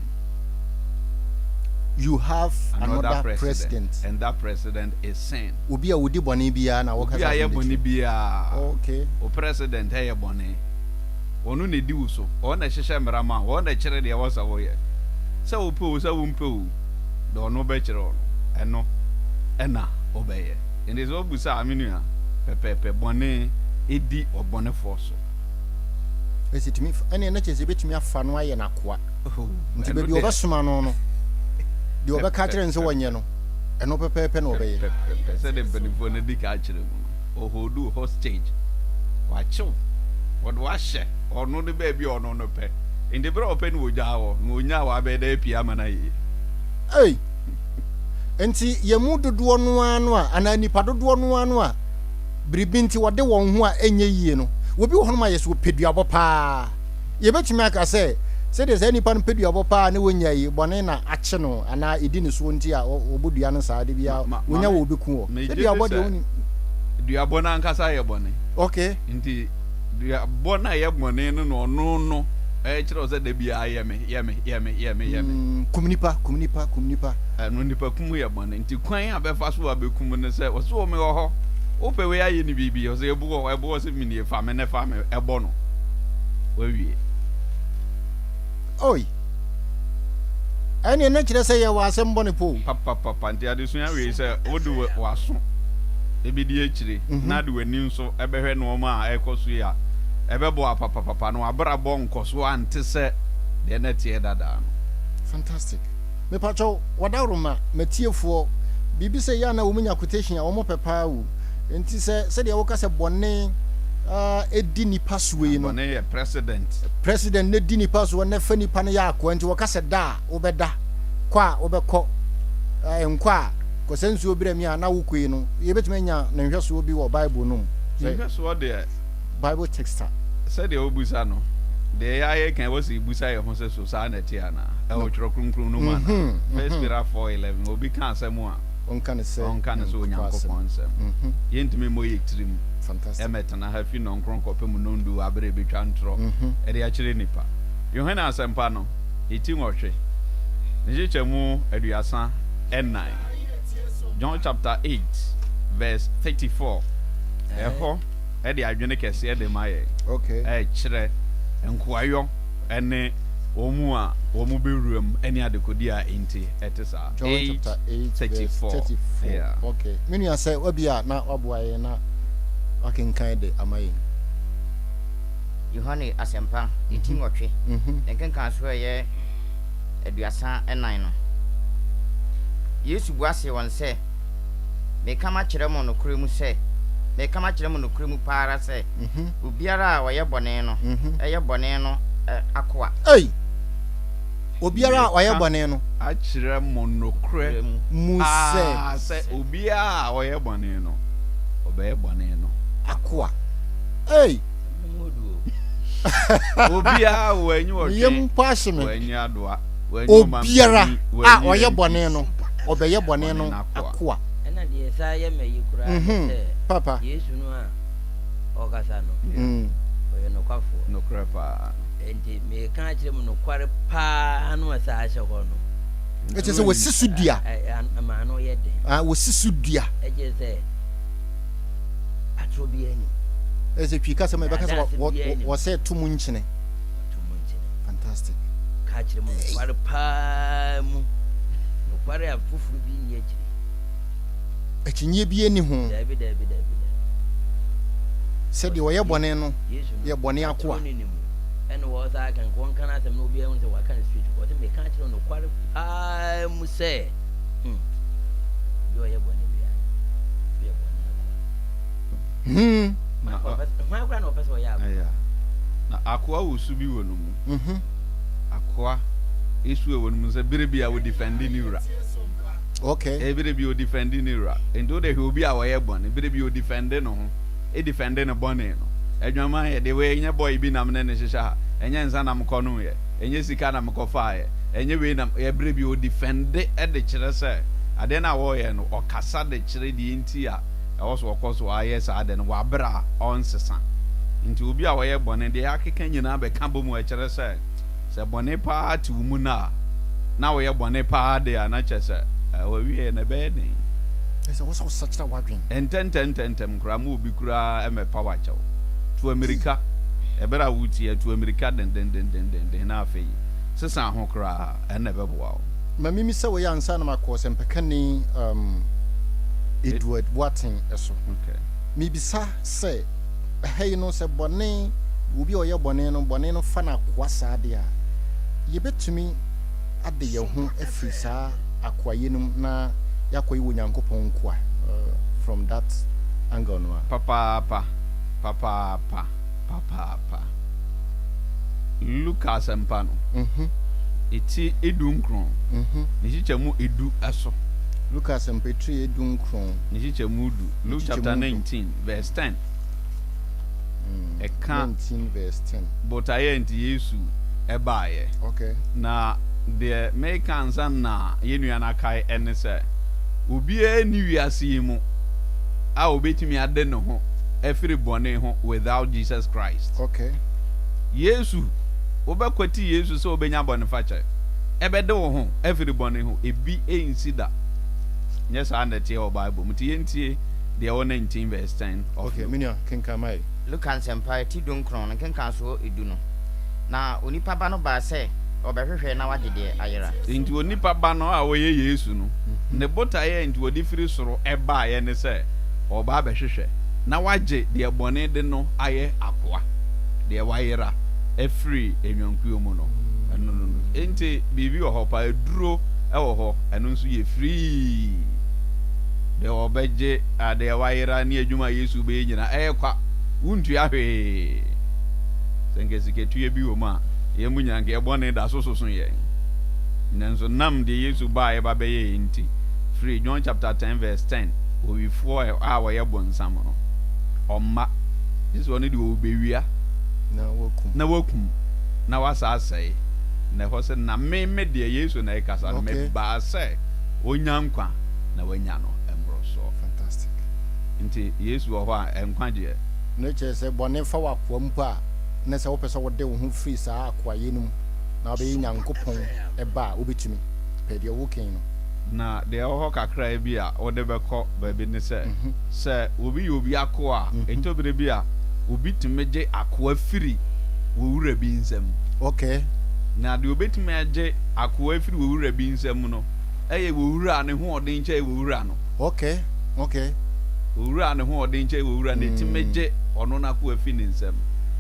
S2: You have another, another president, president
S1: and that president is sin.
S2: Obi a odi bɔne biara na wɔkasa
S1: Obi a yɛ bɔne biara.
S2: Okay.
S1: O president ɛyɛ bɔne. Ɔno na edi wo so. Ɔno na ɛhyehyɛ mmara ma wo. Ɔno na ɛkyerɛ deɛ ɛwɔ sɛ woyɛ. Sɛ wopɛ o, sɛ wompɛ o, deɛ ɔno bɛkyerɛ wo no, ɛno ɛna wobɛyɛ. Enti sɛ wobu saa a, me nua, pɛpɛɛpɛ, bɔne di ɔbɔnefoɔ so.
S2: Ɛsɛ tumi fa, ɛnneɛ na kyerɛ sɛ ɛbɛtumi afa no ayɛ n'akoa. Nti baabi a ɔbɛsoma no no, deɛ ɔbɛka akyerɛ no sɛ wɔnyɛ no, ɛno pɛpɛɛpɛ na ɔbɛyɛ.
S1: Pɛpɛɛpɛ, sɛdeɛ mpanimfoɔ no adi ka akyerɛ mu no, ɔholdu hostage, wakyew, wɔde wahyɛ ɔno ne baabi a ɔno no pɛ. Nti berɛ a ɔpɛ no wɔgyaa wɔ, na ɔnya a wabɛyɛ dɛ apue ama no ayɛ yie.
S2: Ei! Enti yɛn mu dodoɔ no ara no a, anaa nnipa dodoɔ no ara no a, biribi nti wɔde wɔn ho a ɛnyɛ yie no, obi wɔ hɔnom a yɛsɛ ɔpɛ duabɔ paa. Yɛbɛtumi aka sɛ, sɛdeɛ saa nipa no pɛ duabɔ paa ne wɔnya yi, bɔne na akye no anaa ɛdi ne soɔ nti a ɔbɔ dua no saa, da biara wɔnya wɔ ɔbɛku wɔ. Sɛ duabɔ deɛ wonim.
S1: Duabɔ no ankasa yɛ bɔne.
S2: Okay.
S1: Nti duabɔ no a ɛyɛ bɔne no na ɔno no ɛkyerɛ sɛ da biara yɛ me, yɛ me, yɛ me, yɛ me, yɛ me.
S2: Mm, kum nipa, kum nipa, kum nipa.
S1: Ɛno nipa kum yɛ bɔne. Nti kwan a bɛfa so a bɛkum no sɛ, ɔse wɔ mewɔ hɔ, wopɛ wei ayɛ ne biribi, ɔse ɛbu hɔ, ɛbu hɔ sɛ menie, fa me ne fa me, ɛbɔ no. Wawie.
S2: Oi. Ɛneɛ na kyerɛ sɛ yɛwɔ asɛm bɔne po.
S1: Papapapa, nti adesua wei sɛ wode w'aso ɛbɛdi akyire na de w'ani nso ɛbɛhwɛ nnoɔma a ɛkɔ so yi a, Ɛbɛboa papapapa na w'abrabɔ nkɔso ante sɛ deɛ na ɛteɛ dadaa no.
S2: Fantastic. Mepakyɛw, w'adaworoma, m'atiefoɔ, biribi sɛ yɛ a na wɔn nya quotation a wɔn pɛ paa o. Nti sɛ sɛdeɛ woka sɛ bɔne ah, di nipa soɔ yi no.
S1: Bɔne yɛ president.
S2: President na di nipa soɔ na ɛfa nipa no yɛ akoa nti wɔka sɛ da a wobɛda, kɔ a wobɛkɔ, eh, nkɔ a kɔsɛ nsuo brɛ mi a na wokɔ yi no, yɛbɛtumi anya ne nhwɛsoɔ bi wɔ Bible no mu.
S1: Ne nhwɛsoɔ deɛ.
S2: Bible text a.
S1: Sɛdeɛ wobisa no, deɛ yɛa yɛka ɛwɔ sɛ yɛbusa yɛn ho sɛ so saa na ɛteɛ anaa? Ɛwɔ Twerɛ Kronkron no mu anaa? First Peter 4:11, obi ka asɛm a,
S2: Ɔnka no sɛ
S1: ɔnka no sɛ
S2: Onyankopɔn
S1: Onyankopɔn nsɛm. Yɛntumi mmɔ yɛn tirim mmɛtena ha fi nnɔnkron kɔpem nnɔndu wɔ abere a yɛbɛtwa ntorɔ de akyerɛ nnipa. Yohane Asɛmpa no, ti nwɔtwe, ne nkyekyɛmu 34, John chapter 8 verse 34, ɛhɔ de adwene kɛseɛ de ma yɛn, ɛkyerɛ nkoayɔ ne wɔn a wɔn bɛwura mu ne adekode a enti ɛte saa.
S2: John chapter 8 verse 34.
S1: Yeah.
S2: Okay. Me nua sɛ wabi a na waboa yɛn na wakenkan de ama yɛn.
S5: Yohane Asɛmpa, ti nwɔtwe, ne nkenkanso a ɛyɛ 34 no, Yesu bua see wɔn sɛ, Mereka makyerɛ mo nokorɛ mu sɛ, mereka makyerɛ mo nokorɛ mu pa ara sɛ, obiara a ɔyɛ bɔne no yɛ bɔne no akoa.
S2: Ei! Obiara a ɔyɛ bɔne no.
S1: Akyerɛ mo nokorɛ
S2: mu
S1: sɛ. Sɛ obiara a ɔyɛ bɔne no, ɔbɛyɛ bɔne no.
S2: Akoa. Ei!
S1: Obiara a wanyi
S2: Me yam
S1: ɔtwe,
S2: mpo ahye me.
S1: wanyi adoa, wanyi
S2: Obiara
S1: ɔmampanin,
S2: a
S1: wanyi
S2: ɔyɛ
S1: MP,
S2: bɔne no, ɔbɛyɛ bɔne
S1: bɔne
S2: no
S1: no akoa.
S2: akoa.
S4: Ɛna deɛ ɛsan yɛ me ayi koraa ne sɛ,
S2: Papa.
S4: Yesu no a ɔrekasa no, ɔyɛ nokwafoɔ.
S1: Nokorɛ paa.
S4: Enti mereka akyerɛ mo nokware paa no a saa ahyɛ hɔ no.
S2: Ɛkyɛ sɛ wɔsi so dua.
S4: Ɛma ano yɛ den.
S2: Wɔsi so dua.
S4: Ɛkyɛ sɛ atorɔ biara nnim.
S2: Ɛyɛ sɛ Twi kasa mu ɛbɛka sɛ wɔsɛ to mu nkyene.
S4: Wɔto mu nkyene.
S2: Fantastic.
S4: Ka kyerɛ mu nokware paa mu. Nokware a foforo bi nni akyiri.
S2: Akyinnyeɛ bi nni ho.
S4: Daabi, daabi, daabi, daabi.
S2: Sɛ deɛ ɔyɛ bɔne no yɛ bɔne akoa.
S4: Atorɔ nni mu. Ɛna wɔsan aka nka wɔnka n'asɛm na obiara hu sɛ waka no straight. Wɔse meka kyerɛ wo nokware paa mu sɛ, hmm, deɛ ɔyɛ bɔne biara no, ɔyɛ bɔne akoa.
S2: Hmm.
S1: Na
S4: Hwan koraa na ɔpɛ sɛ ɔyɛ akoa?
S1: Na akoa wɔ su bi wɔ no mu.
S2: Mhm.
S1: Akoa esu wɔ no mu sɛ bere bi a wɔdifɛnde ne wura.
S2: Okay.
S1: Ebere bi odifɛnde ne wura. Nti wode hwɛ obi a ɔyɛ bɔne, bere bi odifɛnde ne ho, edifɛnde ne bɔne no. Adwaman yɛ de wei ɛnyɛ boy bi na me ne no hyehyɛ ha, ɛnyɛ nsa na mekɔ nom yɛ, ɛnyɛ sika na mekɔ faa yɛ, ɛnyɛ wei na yɛ bere bi odifɛnde de kyerɛ sɛ adeɛ no a wɔreyɛ no ɔkasa de kyerɛ deɛ nti a ɛwɔ so ɔkɔ so ara yɛ saa ade no wɔ abere a ɔnsesa. Nti obi a ɔyɛ bɔne deɛ yɛakeka nyinaa bɛka bɔ mu ɛkyerɛ sɛ sɛ bɔne paa te wo mu no a na woyɛ bɔne paa de a na kyerɛ sɛ w'awieɛ no ɛbɛyɛ den.
S2: Ɛsɛ wo sɛ wosakyera w'adwene.
S1: Ntɛntɛntɛntɛm koraa ma obi koraa mmɛpa wo akyɛw. Tu amirika. Ɛberɛ a woretie, tu amirika dendendendenden na afei sesa ho koraa, ɛno na ɛbɛboa wo.
S2: Ma memmisa wei ansa na makɔ ɔsɛmpakani um, Edward Boateng so.
S1: Okay.
S2: Mebisa sɛ, ɛha yi no, sɛ bɔne, obi a ɔyɛ bɔne no, bɔne no fa no akoa saa deɛ a, yɛbɛtumi ade yɛn ho afiri saa akoayɛ no mu na yɛakɔyɛ Onyankopɔn nkoa from that angle no a?
S1: Papaapa, papaapa, papaapa. Luka Asɛmpa no, eti 19, ne nkyekyɛmu edu so.
S2: Luka Asɛmpa etire 19.
S1: Ne nkyekyɛmu du. Luke chapter 19 verse 10. Ɛka
S2: 19 verse 10.
S1: Botaeɛ nti Yesu baeɛ.
S2: Okay.
S1: Na deɛ meka ansa na yɛn nua no akae ɛne sɛ, obiara nni wiase yi mu a obetumi ade ne ho afiri bɔne ho without Jesus Christ.
S2: Okay.
S1: Yesu, wobɛkwati Yesu sɛ wobɛnya bɔnefakyɛ, ɛbɛde wo ho afiri bɔne ho, ebi nsi da. Nyɛ saa na ɛteɛ wɔ Bible mu. Nti yɛntie deɛ ɛwɔ 19 verse 10 of
S2: Okay,
S1: Luke.
S2: me nua, kenkan ma yɛ.
S5: Luka Nsɛmpa ti dunkron no nkenkansoɔ du no, Na Onipa Ba no baa sɛ ɔrebɛhwehwɛ na wagye deɛ ayera.
S1: Enti Onipa Ba no a ɔyɛ Yesu no, ne botaeɛ a enti ɔde firi soro baeɛ ne sɛ ɔreba abɛhwehwɛ na wagye deɛ bɔne de no ayɛ akoa. deɛ wayera afiri nnwankuo mu no. Ɛno no no. Enti biribi wɔ hɔ paa, aduro wɔ hɔ, ɛno nso yɛ free. Deɛ ɔbɛgye deɛ wayera ne adwuma a Yesu bɛyɛ nyinaa, ɛyɛ kwa. Wontua hwee. Sɛ nka sikatua bi wɔ mu a, yɛn mu nyinaa nka yɛn bɔne da so soso yɛn. Nanso nam deɛ Yesu baeɛ ba bɛyɛeɛ nti, firi John chapter 10 verse 10, owifoɔ a ɔyɛ bonsam no, ɔmma. Gye sɛ ɔno deɛ ɔrebɛwia na wakum na wasa asɛe. Na ɛhɔ sɛ, na me, me deɛ, Yesu na ɛkasa no, mebaa sɛ ɔnya nkwa na wanya no mmorosoɔ.
S2: Fantastic.
S1: Nti Yesu wɔ hɔ a, nkwagyeɛ.
S2: No kyerɛ sɛ bɔne fa w'akoa mpo a, na sɛ wopɛ sɛ wode wo ho firi saa akoayɛ no mu na wobɛyɛ Nyankopɔn ba a, wobɛtumi. Pɛ deɛ woken no.
S1: Na deɛ ɛwɔ hɔ kakraa bi a wode bɛkɔ baabi ne sɛ, sɛ obi yɛ obi akoa a, ɛtɔ berɛ bi a, obi tumi gye akoa firi wɔ wura bi nsam.
S2: Okay.
S1: Na deɛ obɛtumi agye akoa afiri wɔ wura bi nsam no yɛ wɔ wura a ne ho ɔden kyɛn wɔ wura no.
S2: Okay, okay.
S1: Owura a ne ho ɔden kyɛn owura no tumi gye ɔno n'akoa fi ne nsam.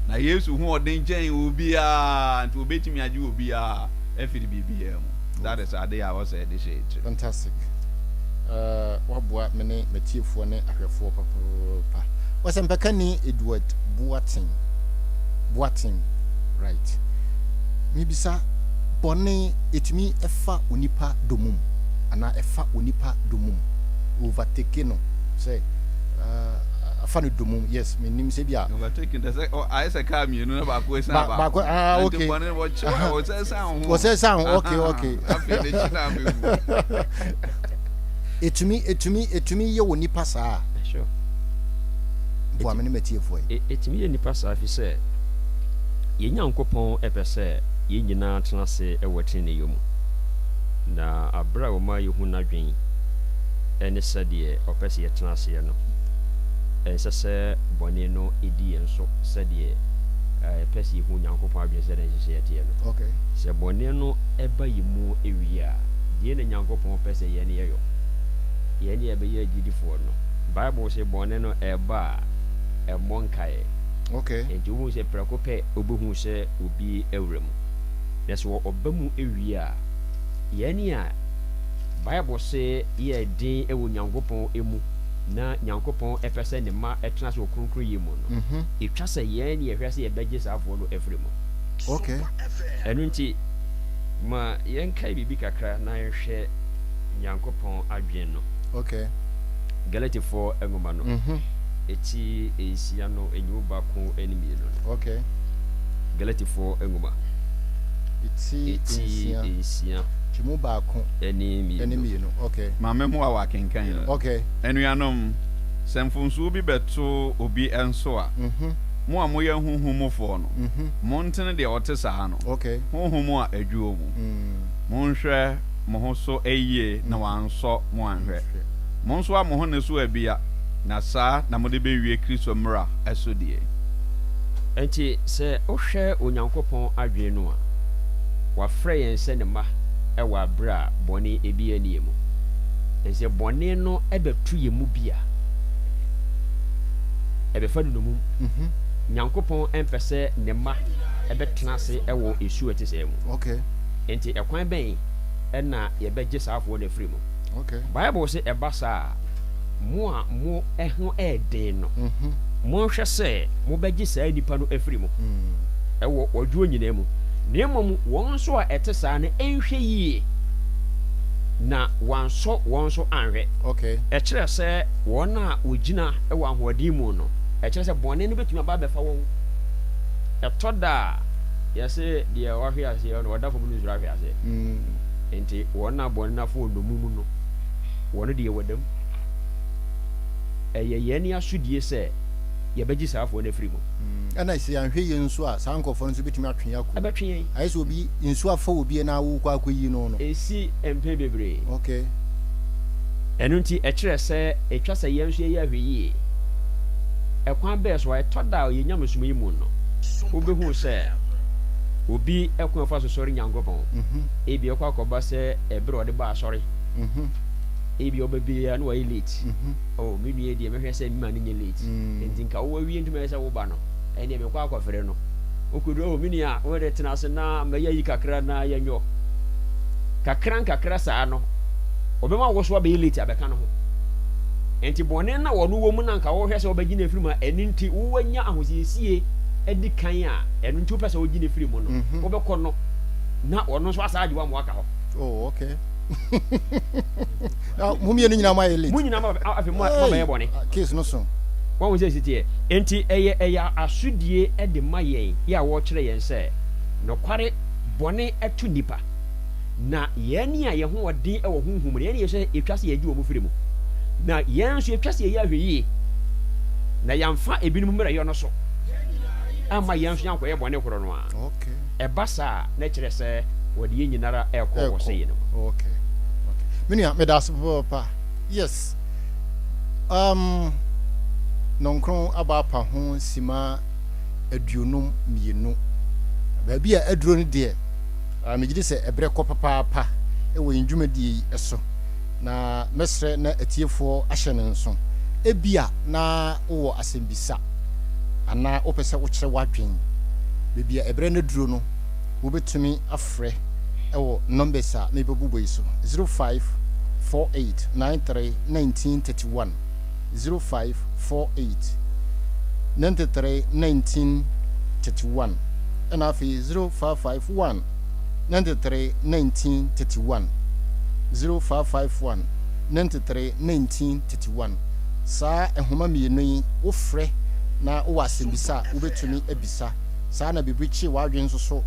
S1: Na Yesu ho ɔden kyɛn obiara, nti obetumi agye obiara afiri biribiara mu. That is ade a ɔsɛ yɛde hyɛ yɛn tirim.
S2: Fantastic. Uh, waboa me ne matiefoɔ ne ahwɛfoɔ papaapa. Ɔsɛmpakani Edward Boateng. Boateng, right. Mebisa, bɔne ɛtumi ɛfa onipa domum anaa ɛfa onipa domum? Overtake no sɛ uh, afa no domum. Yes, menim sɛ bi a.
S1: Overtake no sɛ ayɛ sɛ kaa mmienu na baako esan baako.
S2: Baako ah okay.
S1: Nti bɔne wɔkye wa wɔsɛ san ho.
S2: Wɔsɛ san ho okay okay.
S1: Afei n'akyi na abɛwu.
S2: Etumi etumi etumi yɛ wɔ nipa saa.
S3: Sure.
S2: Boa me ne matiefoɔ yi.
S3: Etumi yɛ nipa saa fi sɛ yɛn Nyankopɔn pɛ sɛ yɛn nyinaa tena ase wɔ teneneeyɔ mu. Na bere a ɔma yehu n'adwene ne sɛdeɛ ɔpɛ sɛ yɛtena aseɛ no, ɛnsɛ sɛ bɔne no di yɛn so sɛdeɛ yɛpɛ sɛ yɛhu Onyankopɔn adwene sɛdeɛ ne nhyehyɛeɛ teɛ no.
S2: Okay.
S3: Sɛ bɔne no ba yɛn mu wie a, deɛ na Nyankopɔn pɛ sɛ yɛn yɛyɔ? Yɛn a yɛbɛyɛ agyidifoɔ no, Bible se bɔne no ɛba a, ɛmmɔ nkaeɛ.
S2: Okay.
S3: Enti wohu sɛ prɛko pɛ wobɛhu sɛ obi awura mu. Na sɛ ɔba mu wie a, yɛn a Bible se yɛ den wɔ Nyankopɔn mu na Nyankopɔn pɛ sɛ ne mma tena ase wɔ kronkronyɛ mu no, etwa sɛ yɛn ne yɛhwɛ sɛ yɛbɛgye saa afoɔ no afiri mu.
S2: Okay.
S3: Ɛno nti, ma yɛnkae biribi kakra na yɛnhwɛ Nyankopɔn adwene no.
S2: Okay.
S3: Galatifoɔ nwoma no, eti nsia no, nyimu baako ne mmienu no.
S2: Okay.
S3: Galatifoɔ nwoma.
S2: Eti
S3: Eti
S2: nsia.
S3: nsia.
S2: Nkyɛmu baako
S3: ne
S2: ne
S3: mmienu.
S2: mmienu. Okay.
S1: Maame mmoa wɔ akenkan yi.
S2: Okay.
S1: Anuanom, sɛ mfomsoɔ bi bɛto obi nso a, mo a moyɛ honhom mufoɔ no, montene deɛ ɔte saa no,
S2: Okay.
S1: honhom a ɛdwoɔ mu. Monhwɛ mo ho so yie na wɔansɔ mo anhwɛ. Monsoa mo ho nnesoa abia, na saa na mode bɛwie Kristo mmara so die.
S3: Enti sɛ wohwɛ Onyankopɔn adwene no a, wafrɛ yɛn sɛ ne mma wɔ bere a bɔne biara nni yɛn mu. Enti sɛ bɔne no bɛto yɛn mu bi a, ɛbɛfa no nnommum. Nyankopɔn mpɛ sɛ ne mma bɛtena ase wɔ esu a ɛte saa mu. Enti ɛkwan bɛn na yɛbɛgye saa afoɔ no afiri mu? Bible se ɛba saa a, mo a mo ho yɛ den no, monhwɛ sɛ mobɛgye saa nnipa no afiri mu wɔ ɔdwoɔ nyinaa mu, na mmom wɔn nso a ɛte saa no nhwɛ yie na wɔansɔ wɔn nso anhwɛ. Ɛkyerɛ sɛ wɔn a wɔgyina wɔ ahoɔden mu no, ɛkyerɛ sɛ bɔne no bɛtumi aba abɛfa wɔn. Ɛtɔ da a, yɛse deɛ wahwe aseɛ no, ɔda fam no nsuro ahwe aseɛ. Enti wɔn a bɔne no afa wɔn nnommum no, wɔn deɛ wɔda mu. Ɛyɛ yɛn asodie sɛ yɛbɛgye saa afoɔ no afiri mu.
S2: Ɛna sɛ yɛanhwɛ yie nso a, saa nkurɔfoɔ no nso bɛtumi atwe yɛn akɔ mu.
S3: Ɛbɛtwe yɛn.
S2: Ayɛ sɛ obi, nsuo afa obi na wokɔ akɔyi no no.
S3: Ɛsi mpɛn bebree.
S2: Okay.
S3: Ɛno nti, ɛkyerɛ sɛ ɛtwa sɛ yɛn nso yɛyɛ ahwɛyie. Ɛkwan bɛn so a? Ɛtɔ da a yɛn nyamesom yi mu no, wobɛhu sɛ obi kwan a ɔfa so sɔre Nyankopɔn, ebia ɛkɔ akɔba sɛ ɛberɛ a ɔde ba asɔre, ebia ɔba biara na wayɛ late. Oh, me nua yi deɛ mɛhwɛ sɛ mema no nyɛ late. Nti nka wo awie nti mɛyɛ sɛ woba no, ɛnneɛ mekɔ akɔfrɛ no. Ɔkɔduru hɔ, me nua, wo de tena ase na mɛyɛ ayi kakra na yɛnyɔ. Kakra nkakra saa no, ɔbɛma wo so abɛyɛ late abɛka no ho. Enti bɔne no a ɔno wɔ mu no a anka wohwɛ sɛ wobɛgye no afiri mu a, ɛno nti woanya ahosiesie adi kan a ɛno nti wopɛ sɛ wogye no firi mu no, wobɛkɔ no na ɔno nso asan agye wo ama woaka hɔ.
S2: Oh, okay. Na mo mmienu nyinaa mo ayɛ late.
S3: Mo nyinaa mo afei mo abɛyɛ bɔne.
S2: Case no so.
S3: Wɔn sɛ si teɛ. Enti ɛyɛ ɛyɛ asodie de ma yɛn yɛ a wɔrekyerɛ yɛn sɛ nokware bɔne to nnipa. Na yɛn a yɛn ho ɔden wɔ honhom mu no, yɛn na yɛsɛ yɛtwa sɛ yɛgye wɔn firi mu. Na yɛn nso yɛtwa sɛ yɛyɛ ahwɛyie na yɛamfa ebinom mmerɛyɔ no so amma yɛn nso yɛankɔyɛ bɔne korɔ no ara. Ɛba saa a, na ɛkyerɛ sɛ wɔde yɛn nyinara rekɔ ɔsɛeɛ no mu.
S2: Okay. Okay. Me nua, meda ase papaapa. Yes. Um, nɔnkron aba apa ho sima 52. Baabi a aduro no deɛ, uh, megye di sɛ ɛberɛ kɔ papaapa wɔ yɛn dwumadie yi so. Na mɛsrɛ na atiefoɔ ahyɛ no nso. Ebia na wowɔ asɛmbisa anaa wopɛ sɛ wokyerɛ w'adwen. Baabi a ɛberɛ no aduro no, wobɛtumi afrɛ wɔ numbers a mebɛbobɔ yi so, 0548 93 1931, 0548 93 1931, ɛna afei 0551 93 1931, 0551 93 1931. Saa nhoma mmienu yi, wofrɛ na wowɔ asɛmbisa a, wobɛtumi abisa. Saa na biribi kye w'adwene nso so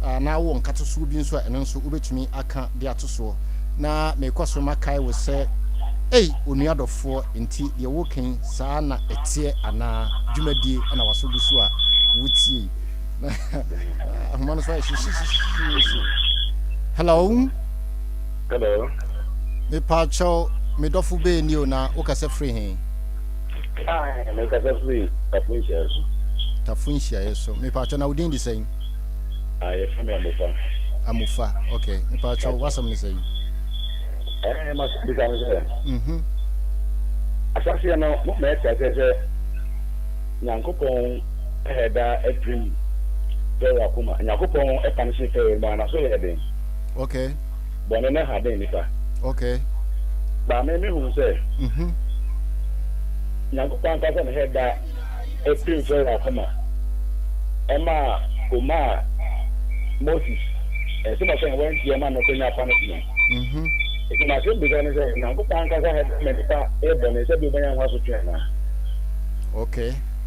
S2: na wowɔ nkatosoɔ bi nso a, ɛno nso wobɛtumi aka de ato soɔ. Na merekɔ so makae wo sɛ, Ei, onua dɔfoɔ, enti deɛ woreka yi, saa na ɛteɛ anaa? Dwumadie na w'aso gu so a wotie yi. Na ahoma no so ayɛ hyehyehyehye. Hello.
S6: Hello.
S2: Mepaakyɛw, me dɔfo bɛɛ ni o, na wokasa firi he?
S6: Ah, mekasa firi Tafo nhyiaeɛ so.
S2: Tafo nhyiaeɛ so. Mepaakyɛw, na wo din de sɛn?
S6: Ah, yɛfrɛ me Amofa.
S2: Amofa, ok. Mepaakyɛw, w'asɛm ne sɛn?
S6: Eh, m'asɛm bisa ne sɛ,
S2: Mhm.
S6: ahyɛaseɛ no, mo ma yɛte aseɛ sɛ Nyankopɔn hɛɛ da pirim Farao akoma. Nyankopɔn panishe Farao no maa n'aso yɛɛ den.
S2: Ok.
S6: Bɔne no harden nipa.
S2: Ok.
S6: But me mehu sɛ,
S2: Mhm.
S6: Nyankopɔn ankasa na hɛɛ da pirim Farao akoma ɛmaa omaa Moses nsɛm a ɔkae a wantie ama no kɔnyaa punishment.
S2: Mhm.
S6: Nti m'asɛm bisa ne sɛ, Nyankopɔn ankasa hɛɛ da ma nipa yɛ bɔne sɛ bi obɛnya ho asotwe anaa?
S2: Ok.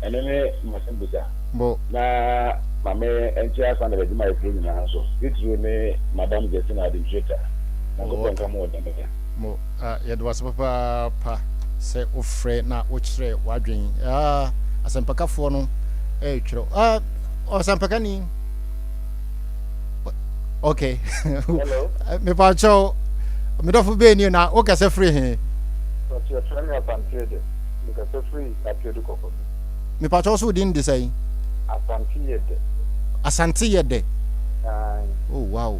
S6: Ɛno ne m'asɛm bisa.
S2: Bo.
S6: Na ma me nkyea Standard adwumayɛfoɔ nyinaa nso, titiriw ne Madam Justina Administrator. Nyankopɔn nka mo wɔ dɛm da.
S2: Mo, ah, yɛda wo ase papaapa sɛ wofrɛ na wokyerɛ w'adwen. Ah, asɛmpakafoɔ no ɛretwerɛ. Ah, ɔsɛmpakani. Okay.
S6: Hello.
S2: Mepakyɛw, medɔfo bɛɛ ni na wokasa firi he?
S6: Yɛfrɛ me Asante de. Mekasa firi Apeadu Kɔkɔbe.
S2: Mepakyɛw so wo din de sɛn?
S6: Asante yɛ dɛ.
S2: Asante yɛ dɛ.
S6: Ae.
S2: Oh wow.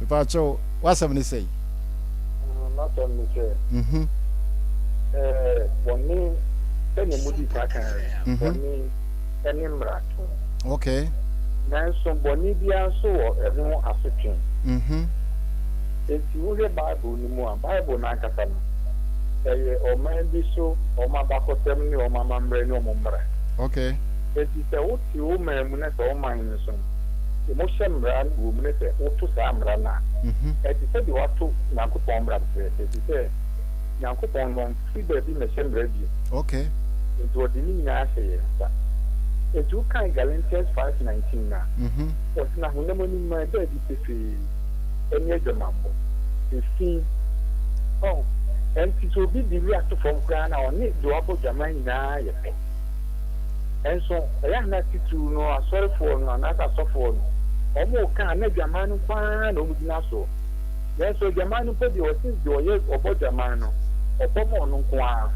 S2: Mepakyɛw, w'asɛm ne sɛn?
S6: M'asɛm ne sɛ,
S2: Mhm.
S6: ɛɛ bɔne sɛnea mudi kan kan no,
S2: Mhm.
S6: bɔne ne mmarato.
S2: Okay.
S6: Nanso bɔne biara nso wɔ ɛho asotwe.
S2: Mhm.
S6: Enti wohwɛ Bible no mu a, Bible no ankasa no, ɛyɛ ɔman bi so wɔn abakɔsɛm ne wɔn amammerɛ ne wɔn mmara.
S2: Okay.
S6: Enti sɛ wote wo man mu na sɛ wo man no so no, wɔhyɛ mmara wɔ mu na sɛ woto saa mmara no a, ɛte sɛ deɛ woato Nyankopɔn mmara pɛpɛɛpɛ, ɛfiri sɛ Nyankopɔn no, ɔmfiri baabi mmɛhyɛ mmara bio.
S2: Okay.
S6: Enti ɔde ne nyinaa ahyɛ yɛn nsa. Enti wokan Galatians 5:19 no a, ɔse na honam ani nnwuma ɛda adi pefee, ɛne adwamammɔ, efi, ɔho. Ɛnti sɛ obi de wura to fam koraa no a, ɔne deɛ wabɔ dwaman nyinaa yɛ pɛ. Nso ɛyɛ a na titiriw no asɔrefoɔ no anaasɛ asɔfoɔ no, wɔreka a na adwaman no nko ara na wɔgyina soɔ. Nanso adwaman no mpo deɛ, wɔse deɛ ɔyɛ ɔbɔ dwaman no, ɔbɔ ma ɔno nko ara,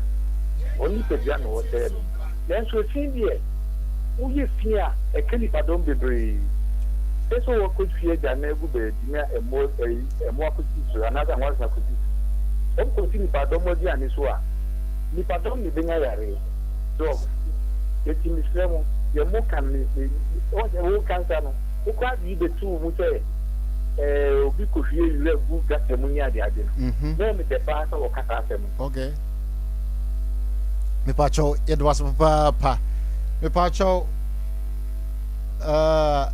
S6: ɔno nipadua na ɔresɛe no. Nanso efi deɛ, woyɛ fi a, ɛka nnipadɔm bebree. Sɛ sɛ wɔkɔhwie agyanan agu baabi na mmoa ayi mmoa kɔsisi so anaasɛ anwansena kɔsisi so, wɔkɔsi nnipadɔm aduane so a, nnipadɔm na ɛbɛnya yareɛ. So ɔho? Enti mesrɛ mo. Deɛ moka no me me wɔn sɛ woka nsa no wokɔ ade yi bɛtu wo mu sɛ ɛɛ obi kɔhwie nwura gu gata mu ne ade ade no. Na ɛyɛ me dɛ paa sɛ wɔka saa asɛm no.
S2: Okay. Mepakyɛw yɛde wase papaapa. Mepakyɛw uh,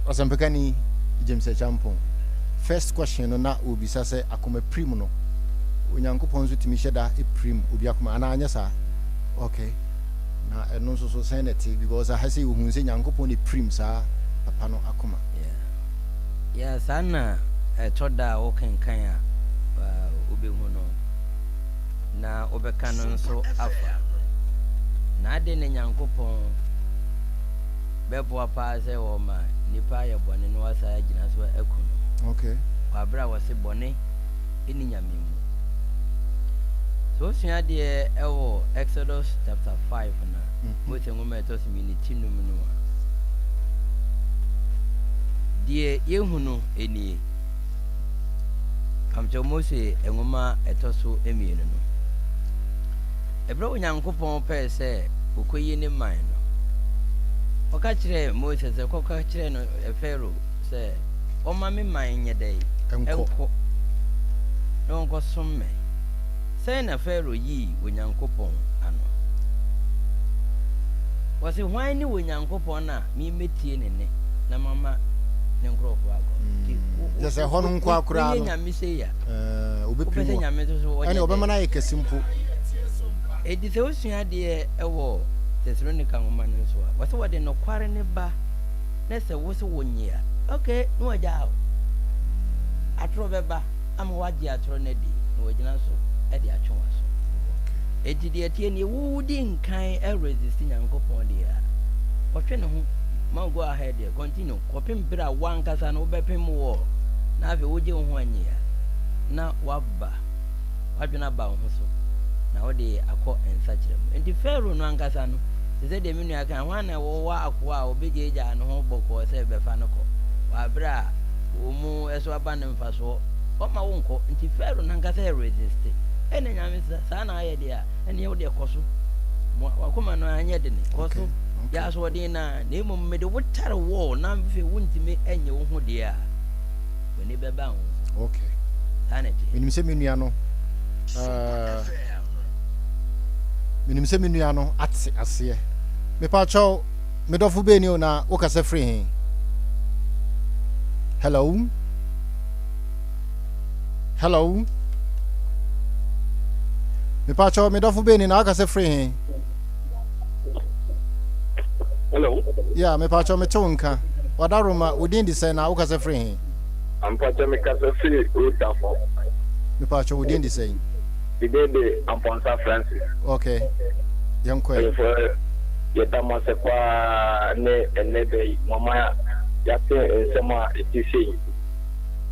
S2: ɔsɛmpakani James Acheampong. First question no na obisa sɛ akoma pirim no Onyankopɔn nso tumi hyɛ da pirim obi akoma anaa anyɛ saa? Okay. Na ɛno nso so sɛn na ɛte because aha sɛ ohun sɛ Nyankopɔn na pirim saa papa no akoma.
S4: Yeah. Yeah, saa na ɛtɔ da a wokenkan a wobɛhu no na wobɛka no nso afa. Na adɛn na Nyankopɔn bɛboa paa sɛ wɔma nnipa ayɛ bɔne na wɔasan agyina so aku no?
S2: Okay.
S4: Wɔ abere a wɔse bɔne nni Nyame mu. Sɛ wosua adeɛ ɛwɔ Exodus chapter 5 na Mose nwoma a ɛtɔ so mmienu ti num no a, deɛ yɛhu no nie. Pamkyɛw Mose nwoma a ɛtɔ so mmienu no. Ɛberɛ a Onyankopɔn pɛɛ sɛ ɔkɔyi ne man no, ɔka kyerɛɛ Mose sɛ kɔka kyerɛ no Farao sɛ ɔmma me man nyɛ dɛn? Ɛnkɔ na wɔnkɔsom me. Sɛn na Farao yii Onyankopɔn ano? Wɔse, Hwan ne Onyankopɔn a memmɛtie ne nne na mama ne nkurɔfoɔ akɔ? Nti
S2: Kyerɛ sɛ ɛhɔ no nko ara koraa
S4: woyɛ
S2: no,
S4: nyame sei a,
S2: ɛɛ,
S4: wopɛ
S2: obɛpirim
S4: sɛ
S2: wɔ.
S4: nyame nso so ɔnyɛ
S2: Ɛne ɔbɛma
S4: dɛn?
S2: no ayɛ kɛse mpo.
S4: Enti sɛ wosua adeɛ wɔ Tesalonika nwoma no nso a, wɔse wɔde nokware no ba na sɛ wo se wonnye a, ok, na wɔagyaa wo. Atorɔ bɛba ama woagye atorɔ no adi na wɔagyina so de atwe w'aso. Enti deɛ ɛteɛ nie, wodi nkan resist Nyankopɔn deɛ a, ɔtwe ne ho ma wo go ahead deɛ, continue, kɔpem berɛ a woankasa no wobɛpem wall na afei wogye wo ho annye a, na woaba, w'adwene aba wo ho so na wode akɔ nsakyera mu. Enti Pharaoh no ankasa no, te sɛ deɛ me nua kan, hwan na wɔwɔ akoa a ɔbɛgyaagyaa ne ho bɔkɔɔ sɛ bɛfa no kɔ, wɔ aberɛ a wɔn mu so aba no mfasoɔ, ɔmma wo nkɔ. Nti Pharaoh no ankasa resiste. Ɛna Nyame sɛ, saa na ayɛ deɛ a, ɛneɛ wo deɛ kɔ so. Wakoma no anyɛ dene, kɔ so. Yɛ asoɔden no ara, na mmom mede wo tare wall na afei wontumi nyɛ wo ho deɛ a, w'ani bɛba wo so.
S2: Okay.
S4: Saa na ɛteɛ.
S2: Menim sɛ me nua no, uh, menim sɛ me nua no ate aseɛ. Mepakyɛw, me dɔfo bɛni o na wokasa firi he? Hello? Hello? Mepakyɛw, me dɔfo bɛni na wokasa firi he?
S6: Hello.
S2: Yeah, mepakyɛw mete wo nka. Wadaroma, wo din de sɛn na wokasa firi he?
S6: Ampakyɛ mekasa firi Otafo.
S2: Mepakyɛw wo din de sɛn?
S6: Me din de Amponsah Francis.
S2: Okay, yɛnkɔ ɛ.
S6: Mpanyinfoɔ yɛda mo ase paa ne ɛnnɛ da yi mo ama yɛate nsɛm a ɛte sei.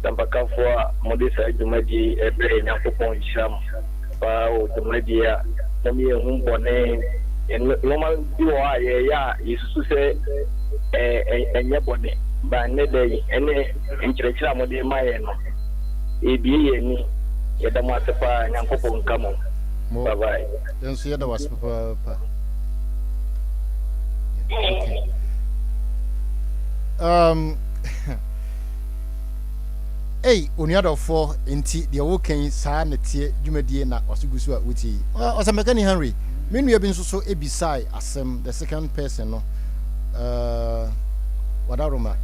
S6: Sampakafoɔ a mode saa dwumadie yi ɛbrɛ yɛn Nyankopɔn nhyira mo paa wɔ dwumadie a mom yɛhu bɔne nnoɔma bi wɔ hɔ a yɛyɛ a yɛsusu sɛ ɛnyɛ bɔne ba nnɛ da yi ɛne nkyerɛkyerɛ a mode ma yɛn no ɛbie yɛn ani. Yɛda mo ase paa Nyankopɔn nka mo.
S2: Mo
S6: Bye bye.
S2: Yɛn nso yɛda wo ase papaapa. Okay. Ei, onua dɔfoɔ, nti deɛ woka yi saa na teɛ dwumadie na ɔso gu so a wotie yi. Ɔsɛmpakani Henry, me nua bi nso so ebisae asɛm, the second person no, Wadaroma.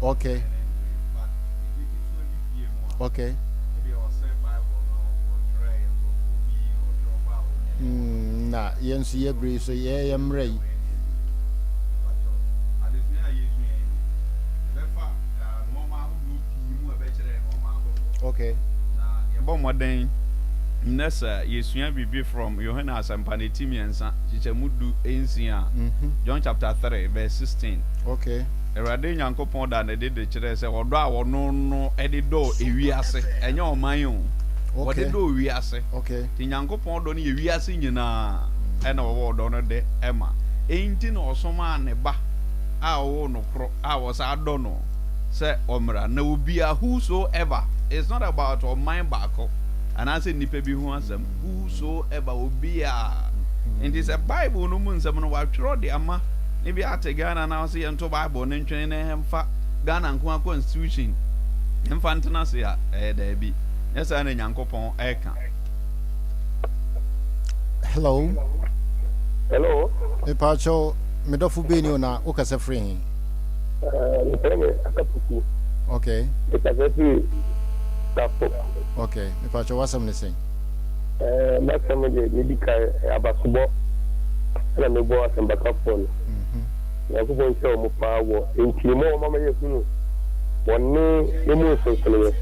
S2: Okay. Okay. Na yɛn nso yɛ bere so yɛ yɛ mmerɛ yi. Okay.
S1: Yɛbɔ mmɔden nnɛ sɛ yɛsua biribi from Yohane Asɛmpa no ti mmiɛnsa kyekyɛmu 16 John chapter 3 verse 16.
S2: Okay.
S1: Awurade Nyankopɔn da no adi de kyerɛɛ sɛ ɔdɔ a ɔno no de dɔɔ ewiase, ɛnyɛ ɔman o, wɔde dɔɔ wiase. Nti Nyankopɔn dɔ no yɛ wiase nyinaa ɛna ɔwɔ ɔdɔ no de ma. Enti na ɔsomaa ne ba a ɔwoo no koro a ɔsan dɔ no sɛ ɔmmra. Na obiara, whosoever, it's not about ɔman baako anaasɛ nnipa bi ho asɛm, whosoever, obiara. Nti sɛ Bible no mu nsɛm no wɔatwerɛ de ama na bi ate Ghana na wɔse yɛnto Bible no ntwene na yɛmfa Ghana nko ara constitution mfa ntena ase a, ɛyɛ daabi. Nyɛ saa na Nyankopɔn ɛka.
S2: Hello.
S7: Hello.
S2: Mepaakyɛw, me dɔfo bɛn ni o na wokasa firi he?
S7: Mefrɛ me Akapuku.
S2: Okay.
S7: Mekasa firi Tafo.
S2: Okay, mepaakyɛw w'asɛm ne sɛn?
S7: Ɛɛ m'asɛm deɛ deɛ edi kan ɛyɛ abasobɔ ɛna mebɔ asɛmpakafoɔ no. Nyankopɔn nhyira wɔn paa wɔ nkyerɛmu a wɔama yɛahunu bɔne emu nsonsonoeɛ.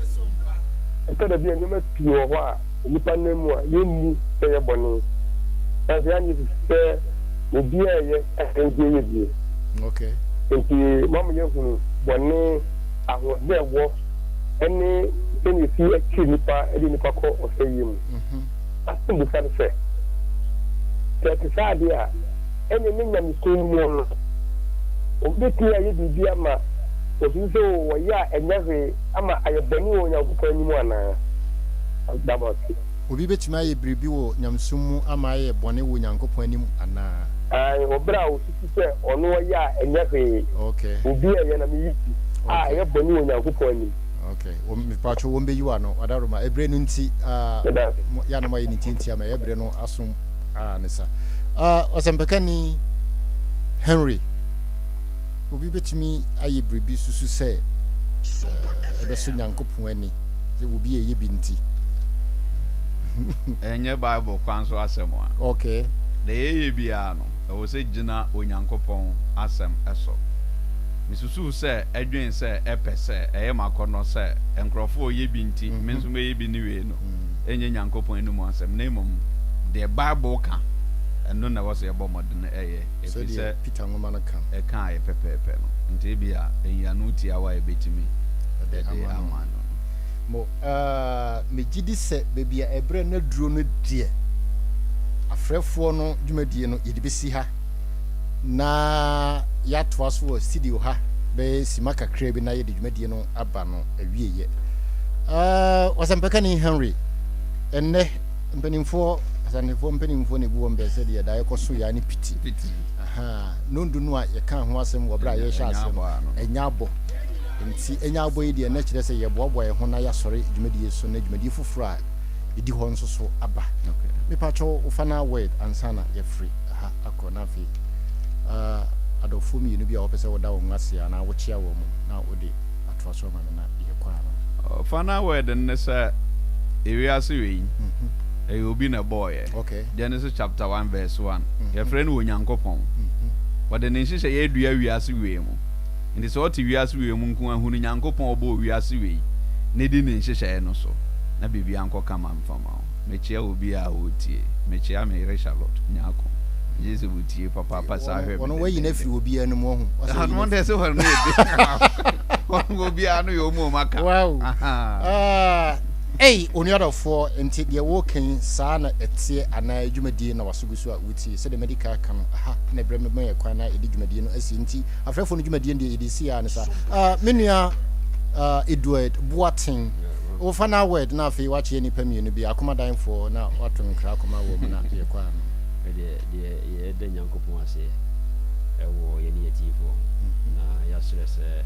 S7: Ɛtɔ da bi a nneɛma pii wɔ hɔ a nnipa nam mu a yɛnni sɛ ɛyɛ bɔne. Nanso yɛn adwene susu sɛ obiara reyɛ a yɛn nso yɛyɛ bi.
S2: Okay.
S7: Nti moama yɛahunu bɔne ahoɔden a ɛwɔ ne sɛnea esi kyere nnipa de nnipa kɔ ɔsɛeɛ mu. Asɛmmisa ne sɛ, sɛ ɛte saa de a, ɛnneɛ ne nyamesom mu no, wɔbɛtumi ayɛ biribi ama wɔasusu sɛ oo, wɔyɛ a ɛnyɛ hwee ama ayɛ bɔne wɔ Onyankopɔn anim anaa? Da mo ase.
S2: Obi bɛtumi ayɛ biribi wɔ nyamesom mu ama ayɛ bɔne wɔ Onyankopɔn anim anaa?
S7: Aane, wɔ berɛ a ɔsusu sɛ ɔno ɔyɛ a ɛnyɛ hwee.
S2: Okay.
S7: Obi a ɛyɛ na meyi bi a ɛyɛ bɔne wɔ Onyankopɔn anim.
S2: Okay. Mepatwo wɔn bɛyi w'ano, Ɔdaroma. Ɛberɛ no nti, ah, yɛ a na moayɛ ne ntiantia ma ɛyɛ berɛ no aso ah, ne sa. Ah, ɔsɛmpakani Henry, obi bɛtumi ayɛ biribi susu sɛ ɛbɛsɔ Nyankopɔn ani sɛ obi a ɛyɛ bi nti.
S1: Ɛnyɛ Bible kwan so asɛm a.
S2: Okay.
S1: Deɛ yɛyɛ biara no, ɛwɔ sɛ gyina Onyankopɔn Asɛm so. Misusuw sɛ ɛdwen sɛ ɛpɛ sɛ ɛyɛ m'akɔnnɔ sɛ nkurɔfo reyɛ bi nti me nso mɛyɛ bi ne wei no nyɛ Nyankopɔn anom asɛm, na mmom deɛ Bible ka, ɛno na ɛwɔ sɛ yɛbɔ mmɔden yɛ, ɛfiri sɛ
S2: Sɛdeɛ Peter nwoma no ka no.
S1: ɛkaeɛ pɛpɛɛpɛ no. Nti ebia nyiano tiawa a yɛbɛtumi
S2: de
S1: de
S2: ama no.
S1: ama no no.
S2: Mo, ah, megye di sɛ baabi a ɛberɛ no aduro no deɛ, afrɛfoɔ no dwumadie no yɛde bɛsi ha. na yɛatoa so wɔ studio ha bɛyɛ sima kakra bi na yɛde dwumadie no aba no awieɛ. Uh, ɔsɛmpakani Henry, ɛnnɛ mpanimfoɔ asantefoɔ mpanimfoɔ na ebu wɔn bɛ sɛdeɛ daeɛ kɔ so yaa ne piti. Aha, nondu no a yɛka ho asɛm wɔ berɛ a yɛrehyɛ aseɛ no, ɛnya abɔ. Nti ɛnya abɔ yi deɛ na kyerɛ sɛ yɛboaboa yɛn ho na yɛasɔre dwumadie so na dwumadie foforɔ a ɛdi hɔ nso so aba. Mepakyɛw wo final word ansa na yɛafiri ha akɔ na afei adɔfoɔ mmienu bi a wɔpɛ sɛ woda wɔn ase anaa wokyea wɔn na wode atoa so ama me na yɛkɔ ano.
S1: Final word no ne sɛ ewiase wei ɛyɛ obi na ɛbɔɔyɛ.
S2: Okay.
S1: Genesis chapter 1 verse 1. Yɛfrɛ no Onyankopɔn. Wɔde ne nhyehyɛeɛ adua wiase wei mu. Nti sɛ ɔte wiase wei mu nko a hunu Nyankopɔn a ɔbɔɔ wiase wei na di ne nhyehyɛeɛ no so na biribiara nkɔ kama mfa ma wo. Mekyea obiara a ɔretie. Mekyea me yere Charlotte Nyarko. Megye sɛ wotie papaapa saa hwɛ me
S2: Wɔn wɔayi no afiri
S1: dendenden.
S2: obiara no mu ɔho. Wɔsɛ wɔyi no
S1: Wɔn deɛ
S2: afiri.
S1: sɛ wɔn no yɛ de. Wɔn obiara no yɛ wɔn a wɔn aka.
S2: Wow.
S1: Ahaa.
S2: Ah, ei, onua dɔfoɔ, nti deɛ woreka yi saa na ɛteɛ anaa dwumadie na waso gu so a wotie? Sɛdeɛ madi kan aka no, aha na ɛberɛ mɛma yɛ kwan na yɛde dwumadie no asi. Nti afrɛfoɔ no dwumadie no deɛ yɛde si ara ne saa. Ah, me nua ah, Edward Boateng, Wo final word na afei woakyea nnipa mmienu bi, akomadanfoɔ na woato nkra akɔma wɔn na yɛkɔ ano.
S3: Ɛdeɛ deɛ yɛda Nyankopɔn ase wɔ yɛne yɛatiefoɔ ho na yɛasrɛ sɛ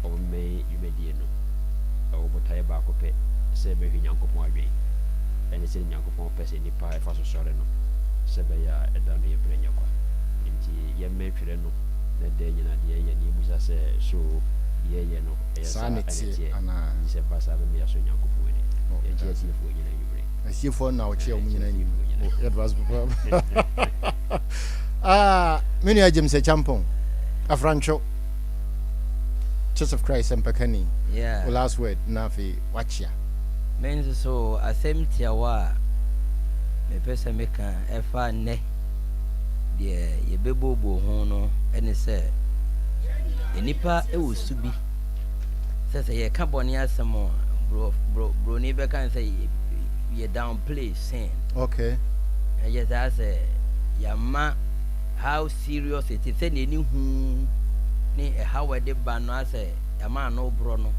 S3: ɔmmɛn dwumadie no wɔ botaeɛ baako pɛ sɛ yɛbɛhwɛ Nyankopɔn adwen ɛne sɛdeɛ Nyankopɔn pɛ sɛ nnipa ɛfa so sɔre no sɛ ɛbɛyɛ a ɛda no yɛbrɛ nyɛ kwa. Nti yɛmmɛn twerɛ no na da nyina deɛ yɛyɛ no yɛbusa sɛ so deɛ yɛyɛ no ɛyɛ
S2: Saa
S3: saa
S2: na
S3: na
S2: ɛteɛ
S3: ɛteɛ?
S2: anaa?
S3: Nti sɛ ɛba saa bɛma yɛasɔ Nyankopɔn ani.
S2: Oh,
S3: Yɛkyɛ
S2: meda ase.
S3: atiefoɔ nyina anwummere.
S2: Atiefoɔ na ɔkyɛ wɔn nyinaa
S3: Yɛkyɛ
S2: anwummere.
S3: atiefoɔ nyina.
S2: Oh, yɛda ase papaapa. Ah, me nua James Acheampong, Afrantwo, Church of Christ mpakani.
S4: Yeah.
S2: Wo last word na afei wakyea.
S4: Me nso so asɛm tiawa a mepɛ sɛ meka ɛfa nnɛ deɛ yɛbɛbooboo ho no ne sɛ nnipa wɔ su bi sɛ sɛ yɛka bɔne asɛm a bro bro broni bɛka no sɛ yɛ downplay sin.
S2: Okay.
S4: Ɛyɛ saa sɛ yɛama how serious it is sɛnea ɛne hu ne ɛhaw ɛde ba no asɛ yɛama ano borɔ no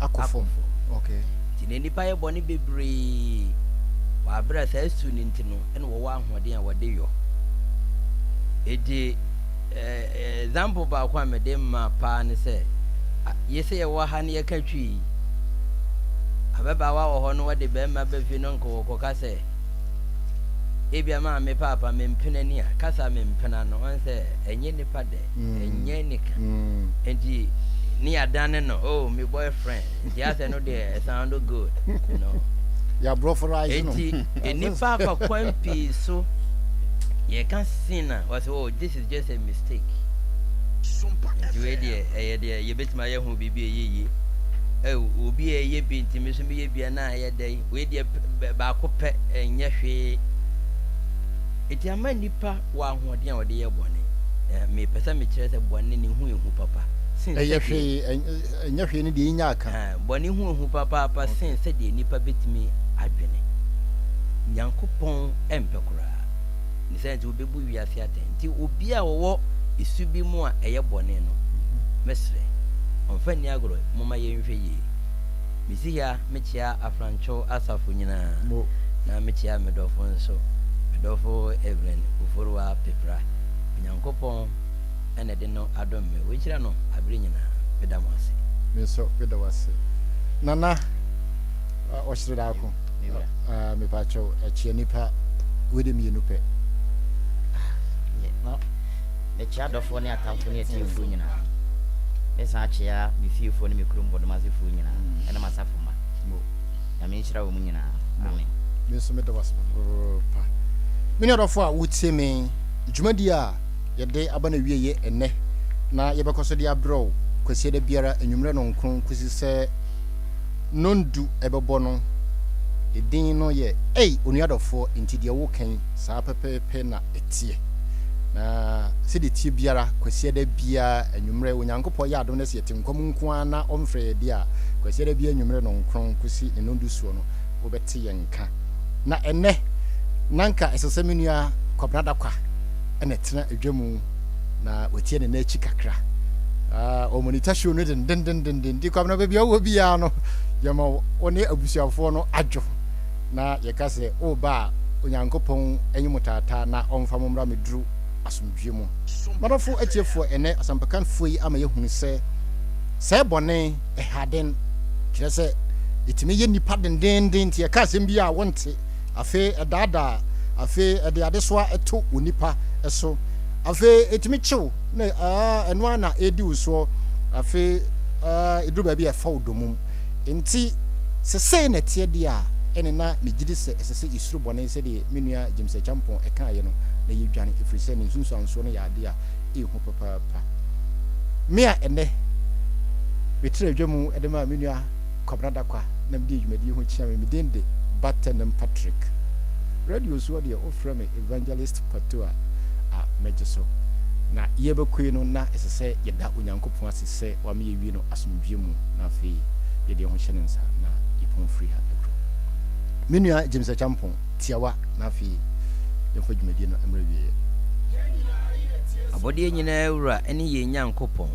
S2: akɔ fam. Okay.
S4: Nti na nnipa yɛ bɔne bebree. Wɔ aberɛ a saa su no nti no na wɔwɔ ahoɔden a wɔde yɔ. Enti example baako a mede ma paa ne sɛ, yɛ sɛ yɛwɔ ha no yɛka twi yi, ababaawa wɔ hɔ no wɔde bɛrima ba fie no nka wɔkɔka sɛ ebia maame paapa mempena ni a kasa mempena no ɔn sɛ ɛnyɛ nipa dɛ ɛnyɛ nika nti ne yɛadane no oh me boyfriend nti asɛ no deɛ it sound good you know.
S2: Yɛaborɔforise no.
S4: Enti nnipa afa kwan pii so yɛka sin a wɔsɛ oh this is just a mistake. Nti wei deɛ ɛyɛ deɛ yɛbɛtumi ayɛ ho biribi ɛyɛ yie. Obi a ɛyɛ bi nti me nso meyɛ bi a na ayɛ dɛ wei deɛ baako pɛ ɛnyɛ hwee. Enti ama nnipa wɔ ahoɔden a wɔde yɛ bɔne. Mepɛ sɛ mekyerɛ sɛ bɔne ne ho ehu papa.
S2: Ɛyɛ hwee ɛnyɛ hwee ne deɛ yɛnya aka.
S4: Bɔne ho hu papaapa sen sɛdeɛ nnipa bɛtumi adwene. Nyankopɔn mpɛ koraa. Ne saa nti ɔbɛbu wiase atɛn. Nti obi a ɔwɔ su bi mu a ɛyɛ bɔne no, mɛsrɛ, ɔmfa nni agorɔ, momma yɛnhwɛ yie. Mesi ha mekyea Afrantwo asafo nyinaa, na mekyea me dɔfo nso, me dɔfo Evelyn Oforiwa Pepra. Onyankopɔn na ɛde no adom me. Wɔnhyira no abere nyinaa. Meda mo ase.
S2: Me nso meda wo ase. Nana ɔhyere daako. Mepakyɛw ɛkyea nipa wei de mmienu pɛ.
S5: Mekyea adɔfoɔ ne atamfoɔ ne atiefoɔ nyinaa. Mesan akyea me fiefoɔ ne me kurom bɔdomasefoɔ nyinaa ɛne m'asafo mma. Nyame nhyira wɔn nyinaa. Amen.
S2: Me nso meda wo ase papaapa. Me nua dɔfo a wotie me, dwumadi a yɛde aba n'awieeɛ ɛnnɛ na yɛbɛkɔ so de abrɛ wo Kwasiada biara anwummerɛ nɔnkron kɔsi sɛ nɔndu ɛbɛbɔ no. Edin no yɛ Ei Onua Dɔfoɔ, enti deɛ woka yi, saa pɛpɛɛpɛ na ɛteɛ. Na sɛdeɛ ɛteɛ biara, Kwasiada biara anwummerɛ, Onyankopɔn yɛ adom na sɛ yɛte nkwa mu nko ara na ɔmfrɛ yɛn deɛ a, Kwasiada biara anwummerɛ nɔnkron kɔsi ne nɔndu soɔ no, wobɛte yɛn nka. Na ɛnnɛ, na anka ɛsɛ sɛ me nua Kwabena Dakwa na ɛtena dwa mu na watia ne nan akyi kakra. Ah, ɔmonita show no dendendenden. Nti Kwabena, baabi a wowɔ biara no, yɛma wo ne abusuafoɔ no adwo. Na yɛka sɛ, woba a, Onyankopɔn nyi mo taataa na ɔmfa mo mmra mmɛduru asomdwoeɛ mu. M'adɔfo atiefoɔ, ɛnnɛ asɛmpakanfoɔ yi ama yɛahunu sɛ, sɛɛ bɔne ɛha den, kyerɛ sɛ, ɛtumi yɛ nnipa dendeenden nti yɛka asɛm bi a wonte. Afei ɛdaadaa, afei ɛde adesoa to onipa so, afei ɛtumi kye wo na ɛno ara na ɛredi wo soɔ, afei ɛduru baabi a ɛfa wo domum. Nti sɛ sei na ɛteɛ deɛ a, ɛne na megye di sɛ ɛsɛ sɛ yɛsuro bɔne sɛdeɛ me nua James Acheampong kaeɛ no, na yɛdwane, ɛfiri sɛ ne nsunsuansoɔ no yɛ adeɛ a ɛyɛ hu papaapa. Me a ɛnnɛ metra dwa mu de maa me nua Kwabena Dakwa na mede dwumadie ho kyia me. Me din de Batenem Patrick. Radio soɔ deɛ wofrɛ me Evangelist Pato a, a mɛgye so. Na yɛrebɛkɔ yi no na ɛsɛ sɛ yɛda Onyankopɔn ase sɛ wama yɛawie no asomdwoeɛ mu na afei yɛde yɛn ho hyɛ ne nsa na yɛpɔn firi ha korɔ. Me nua James Acheampong, tiawa na afei yɛmfa dwumadie no mmra awieɛ.
S4: Abɔdeɛ nyinaa Wura ne yɛn Nyankopɔn,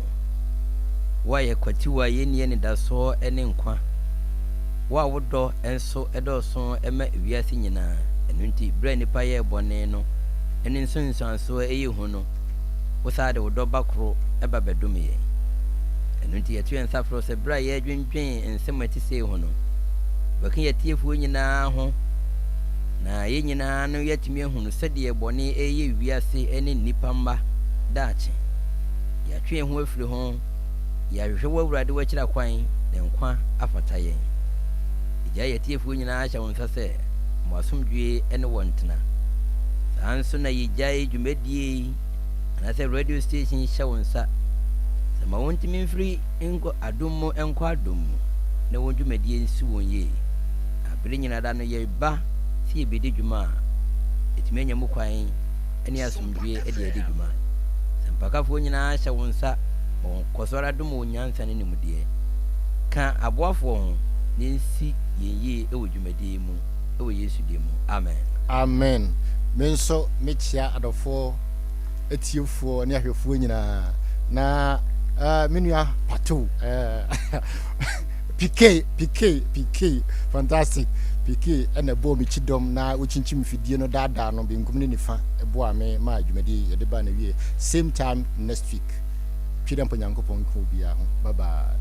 S4: Wo a yɛkwati Wo a yɛnni anidasoɔ ne nkwa, Wo a Wo dɔ nso dɔɔso ma wiase nyinaa, ɛno nti berɛ a nnipa yɛɛ bɔne no ne nsunsuansoɔ ɛyɛ hu no, Wo saa de Wo dɔ Ba koro ba bɛdom yɛn. Ɛno nti yɛto yɛn nsa frɛ Wo sɛ berɛ a yɛredwendwen nsɛm a ɛte sei ho no, bɛka yɛn atiefoɔ nyinaa ho na yɛn nyinaa no yɛatumi ahunu sɛdeɛ bɔne reyɛ wiase ne nnipa mma daakye. Yɛatwe yɛn ho afiri ho, yɛahwehwɛ wo Awurade w'akyira kwan, na nkwa afata yɛn. Yɛgyae yɛn atiefoɔ nyinaa hyɛ wo nsa sɛ, ma w'asomdwoeɛ ne wɔn ntena. Saa nso na yɛgyae dwumadie yi anaasɛ radio station yi hyɛ wo nsa sɛ ma wɔntumi mfiri nkɔ adom mu nkɔ adom mu na wɔn dwumadie nsi wɔn yie. Na bere nyinaa da no yɛba sɛ yɛbɛdi dwuma a, yɛtumi anya mu kwan ne asomdwoeɛ de adi dwuma. Sɛmpakafoɔ nyinaa hyɛ wo nsa ma wɔn kɔ so ara dom wɔn nyansa ne nimdeɛ. Ka aboafoɔ ho na ɛnsi yɛn yie wɔ dwumadie yi mu wɔ Yesu din mu, amen.
S2: Amen. Me nso mekyea adɔfoɔ atiefoɔ ne ahwɛfoɔ nyinaa na uh, me nua Pato uh, PK PK PK fantastic. PK na ɛbɔɔ me kyidɔm na wokyinkyim mfidie no daadaa no benkum ne nifa boaa me maa dwumadie yi yɛde baa n'awieɛ. Same time next week. Twe dɛ mpo Nyankopɔn nka obiara ho. Bye bye.